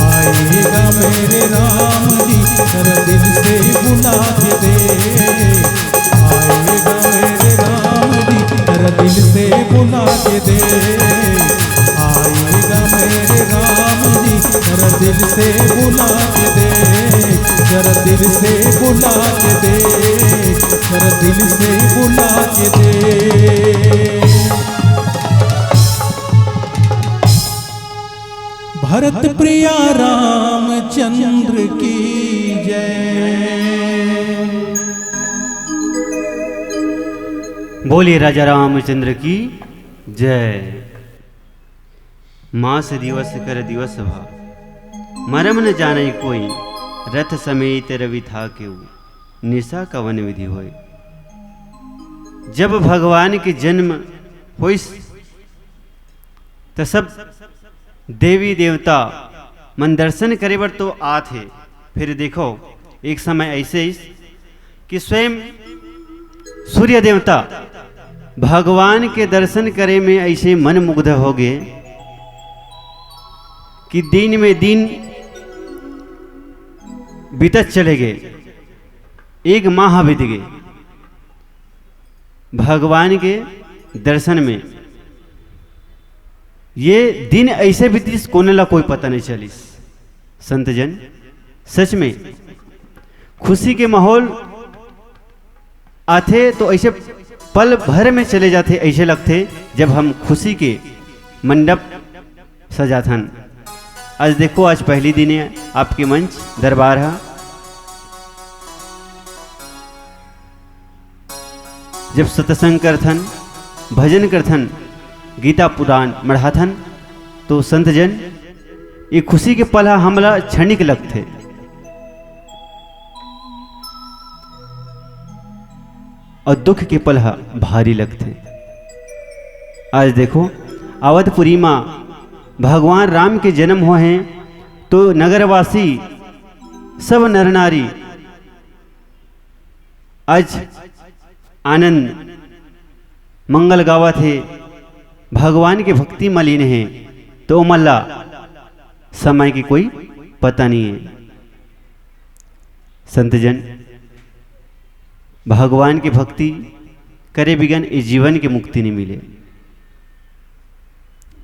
आएगा मेरे राम जी, जरा दिल से बुला के दे। आएगा मेरे राम जी, जरा दिल से बुला के दे। आएगा मेरे राम जी, जरा दिल से बुला के दे। जरा दिल से बुला के दे, जरा दिल से बुला के दे। भरत प्रिया रामचंद्र की जय। बोलिए राजा रामचंद्र की जय। मास दिवस कर दिवस भा, मरम न जाने कोई, रथ समेत रवि थाकेउ, निसा कवन विधि होय। जब भगवान के जन्म होइस, त सब देवी देवता मन दर्शन करे बर तो आत हे। फिर देखो, एक समय ऐसे इस कि स्वयं सूर्य देवता भगवान के दर्शन करे में ऐसे मन मुग्ध हो गए कि दिन में दिन बीतत चले गए, एक माह बीत गए भगवान के दर्शन में। ये दिन ऐसे बीतिस, कोने ला कोई पता नहीं चलिस। संतजन, सच में खुशी के माहौल आथे तो ऐसे पल भर में चले जाथे, ऐसे लगथे जब हम खुशी के मंडप सजाथन। आज देखो, आज पहली दिन है आपके मंच दरबार हा। जब सत्संग करथन, भजन करथन, गीता पुराण मढ़ाथन, तो संतजन, ये खुशी के पल हा हमला क्षणिक लगथे और दुख के पल हा भारी लगथे। आज देखो, अवधपुरी मा भगवान राम के जन्म होहे, तो नगरवासी सब नर नारी आज आनंद मंगल गावत हे, भगवान के भक्ति म लीन हे, तो ओमन ला समय के कोई पता नहीं है। संतजन, भगवान के भक्ति करे बिगन ए जीवन के मुक्ति नहीं मिले।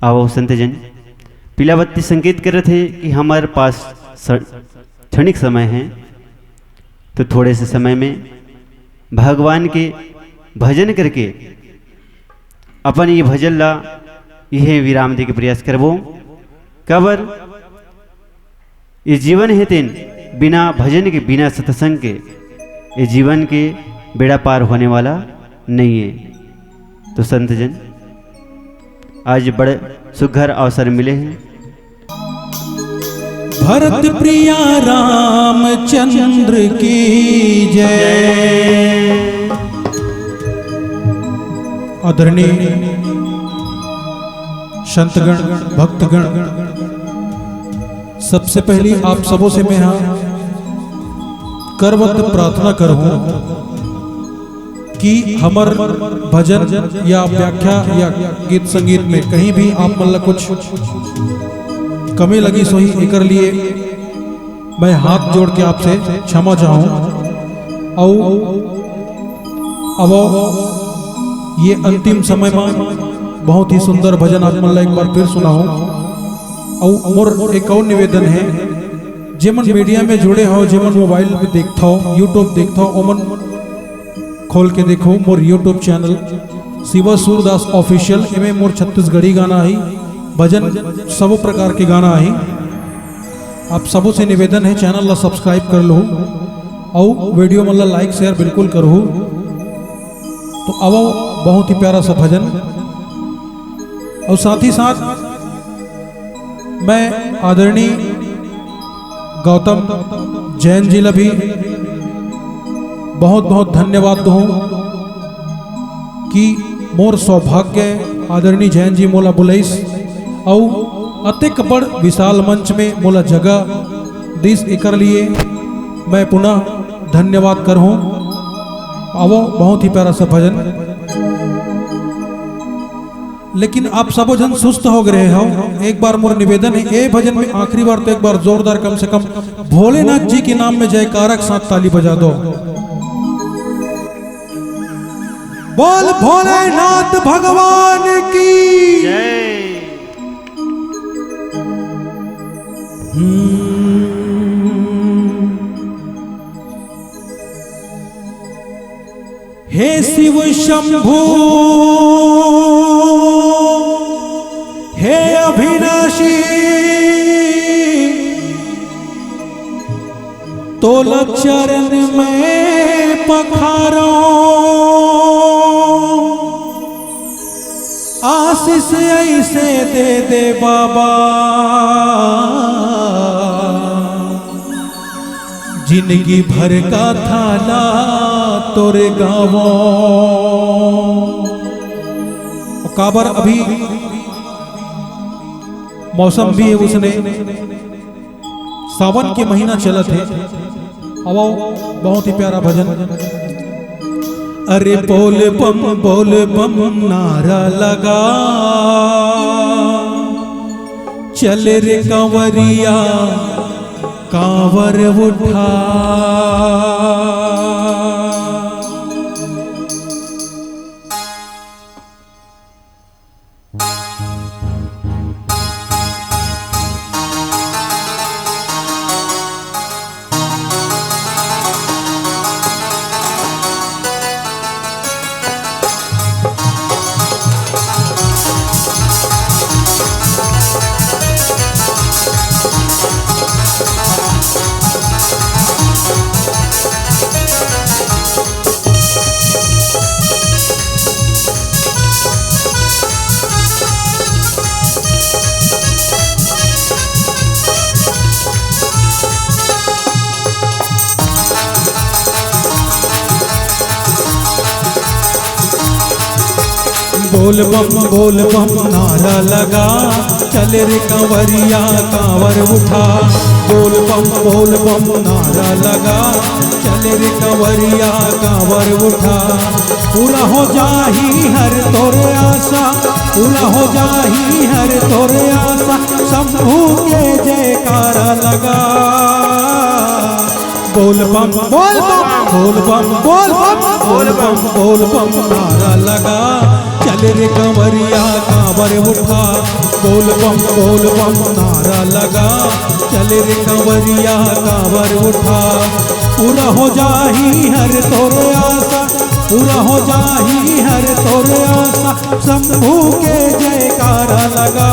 आओ संतजन, पीला बत्ती संकेत करत हे कि हमर पास स-, क्षणिक समय है, तो थोड़े से समय में भगवान के भजन करके अपन ये भजन ला इहे विराम दे के प्रयास करबो। काबर ये जीवन हे तेन बिना भजन के, बिना सत्संग के ये जीवन के बेड़ा पार होने वाला नहीं है। तो संतजन, आज बड़े सुघर अवसर मिले हैं। भरत प्रिया रामचंद्र की जय। आदरणीय संतगण, भक्तगण, सबसे पहली आप सबों से मैं हा करबद्ध प्रार्थना करहूं कि हमर भजन या व्याख्या या गीत संगीत में कहीं भी आप मन ला कुछ कमी लगिस होही, एकर लिए मैं हाथ जोड़ के आपसे क्षमा चाहूं। अउ अब ये अंतिम समय में बहुत ही सुंदर भजन आप मन ला एक बार फिर सुनाहूं। अउ मोर एक और निवेदन है, जेमन मीडिया में जुड़े हो, जेमन मोबाइल पे देखथव, YouTube देखथव, ओमन खोल के देखो मोर YouTube channel Shiva Surdas official. एमे मोर छत्तीसगढ़ी गाना आही, भजन, सबो प्रकार के गाना आही। आप सबो से निवेदन है, चैनल ला सब्सक्राइब कर लो अउ वीडियो मन ला लाइक शेयर बिल्कुल करहू। तो अब बहुत ही प्यारा सा भजन, और साथ ही साथ मैं आदरणीय गौतम जैन जी ला भी बहुत बहुत धन्यवाद दूं कि मोर सौभाग्य आदरणीय जैन जी मोला बुलाइस अउ अतेक बड़ विशाल मंच में मोला जगह दिस, एकर लिए मैं पुनः धन्यवाद करहूं। आवो, बहुत ही प्यारा सा भजन। लेकिन आप सबो झन सुस्त हो गए हो। एक बार मोर निवेदन है, ए भजन में आखिरी बार तो एक बार जोरदार, कम से कम भोलेनाथ जी के नाम में जयकारा के साथ ताली बजा दो। बोल भोलेनाथ भगवान की जय। हम्म। हे शिव शंभु, हे अविनाशी, तोला चरण में पखारो, आशीष ऐसे दे दे बाबा, जिंदगी भर का थाला तोरे गावो। काबर अभी मौसम भी है उसने, सावन के महीना चलत है। अब बहुत ही प्यारा भजन। अरे बोल बम बोल बम नारा लगा, चल रे कंवरिया कांवर उठा। बोल बम बोल बम नारा लगा, चल रे कंवरिया कांवर उठा। बोल बम बोल बम नारा लगा, चल रे कंवरिया कांवर उठा। पूरा हो जाही हर तोर आशा, पूरा हो जाही हर तोर आशा। शंभू के जयकारा लगा। बोल बम बोल बम बोल बम बोल बम बोल बम बोल बम नारा लगा। चल रे कंवरिया कांवर उठा। बोल बम बोल बम नारा लगा। चल रे कंवरिया कांवर उठा। पूरा हो जाही हर तोर आशा, पूरा हो जाही हर तोर आशा। शंभू के जयकारा लगा।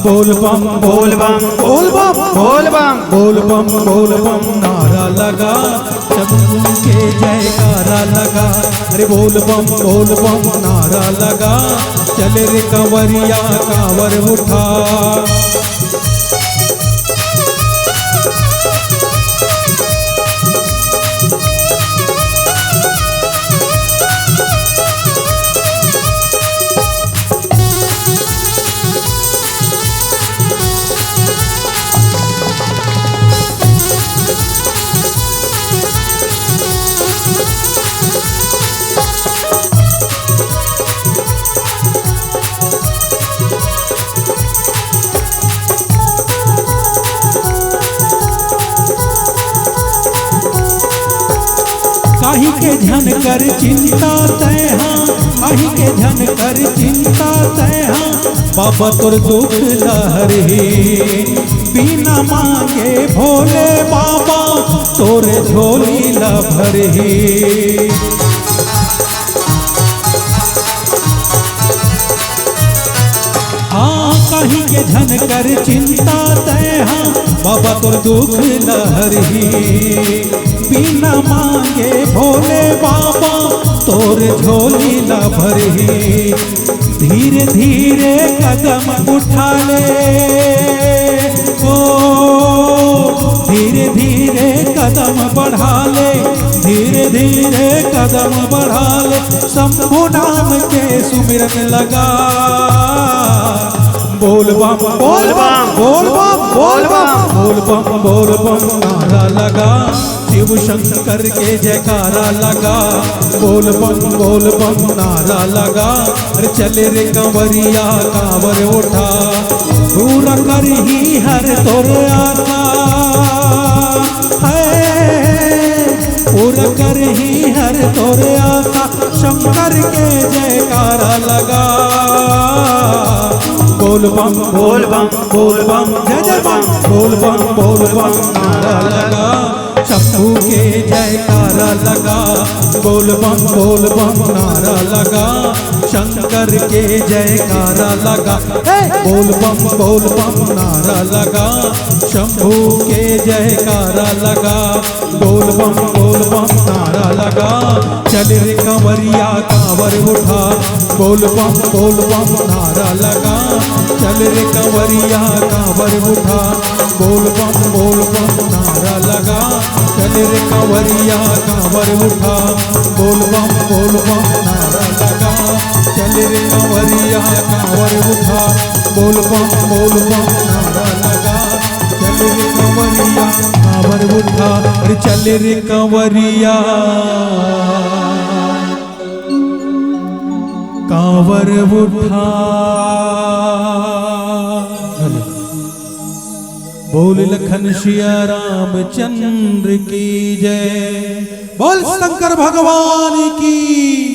बोल बम बोल बम बोल बम बोल बम बोल बम बोल बम नारा लगा। शंभू के जयकारा लगा। अरे बोल बम बोल बम नारा लगा। चल रे कंवरिया कांवर उठा। झन कर चिंता तैं हा, अही के झन कर चिंता तैं हा, बाबा तोर दुख ल हरही। बिना मांगे भोले बाबा तोर झोली ल भरही। हाँ, कहीं के झन कर चिंता तैं हा, बाबा तोर दुख ल हरही। बिना मांगे भोले बाबा तोर झोली ल भरही। धीरे धीरे कदम उठा ले, ओ, धीरे धीरे कदम बढ़ा ले, धीरे धीरे कदम बढ़ा ले, शंभु नाम के सुमिरन लगा। बोल बम, बोल बम, बोल बम, बोल बम, बोल बम, बोल बम नारा लगा। शिव शंकर के जयकारा लगा। बोल बम, बोल बम नारा लगा। अरे चल रे कंवरिया कांवर उठा, पूरा करही हर तोर आशा। है, पूरा करही हर तोर आशा। शंकर के जयकारा लगा। बोल बम, बोल बम, बोल बम, जय जय बम। बोल बम, बोल बम नारा लगा। शंभू के जयकारा लगा। बोल बम, बोल बम नारा लगा। शंकर के जयकारा लगा। ए! बोल बम, बोल बम नारा लगा। शंभू के जयकारा लगा। बोल बम, बोल बम नारा लगा। चल रे कंवरिया कांवर उठा। बोल बम, बोल बम नारा लगा। चल रे कंवरिया कांवर उठा। बोल बम, बोल बम नारा लगा। चल रे कंवरिया कांवर उठा। बोल बम, बोल बम नारा लगा। चल रे कंवरिया कांवर उठा। बोल बम, बोल बम नारा लगा। चल रे कंवरिया कांवर उठा। अरे चल रे कंवरिया कांवर उठा। बोल लखन सिया रामचंद्र की जय। बोल शंकर भगवान की।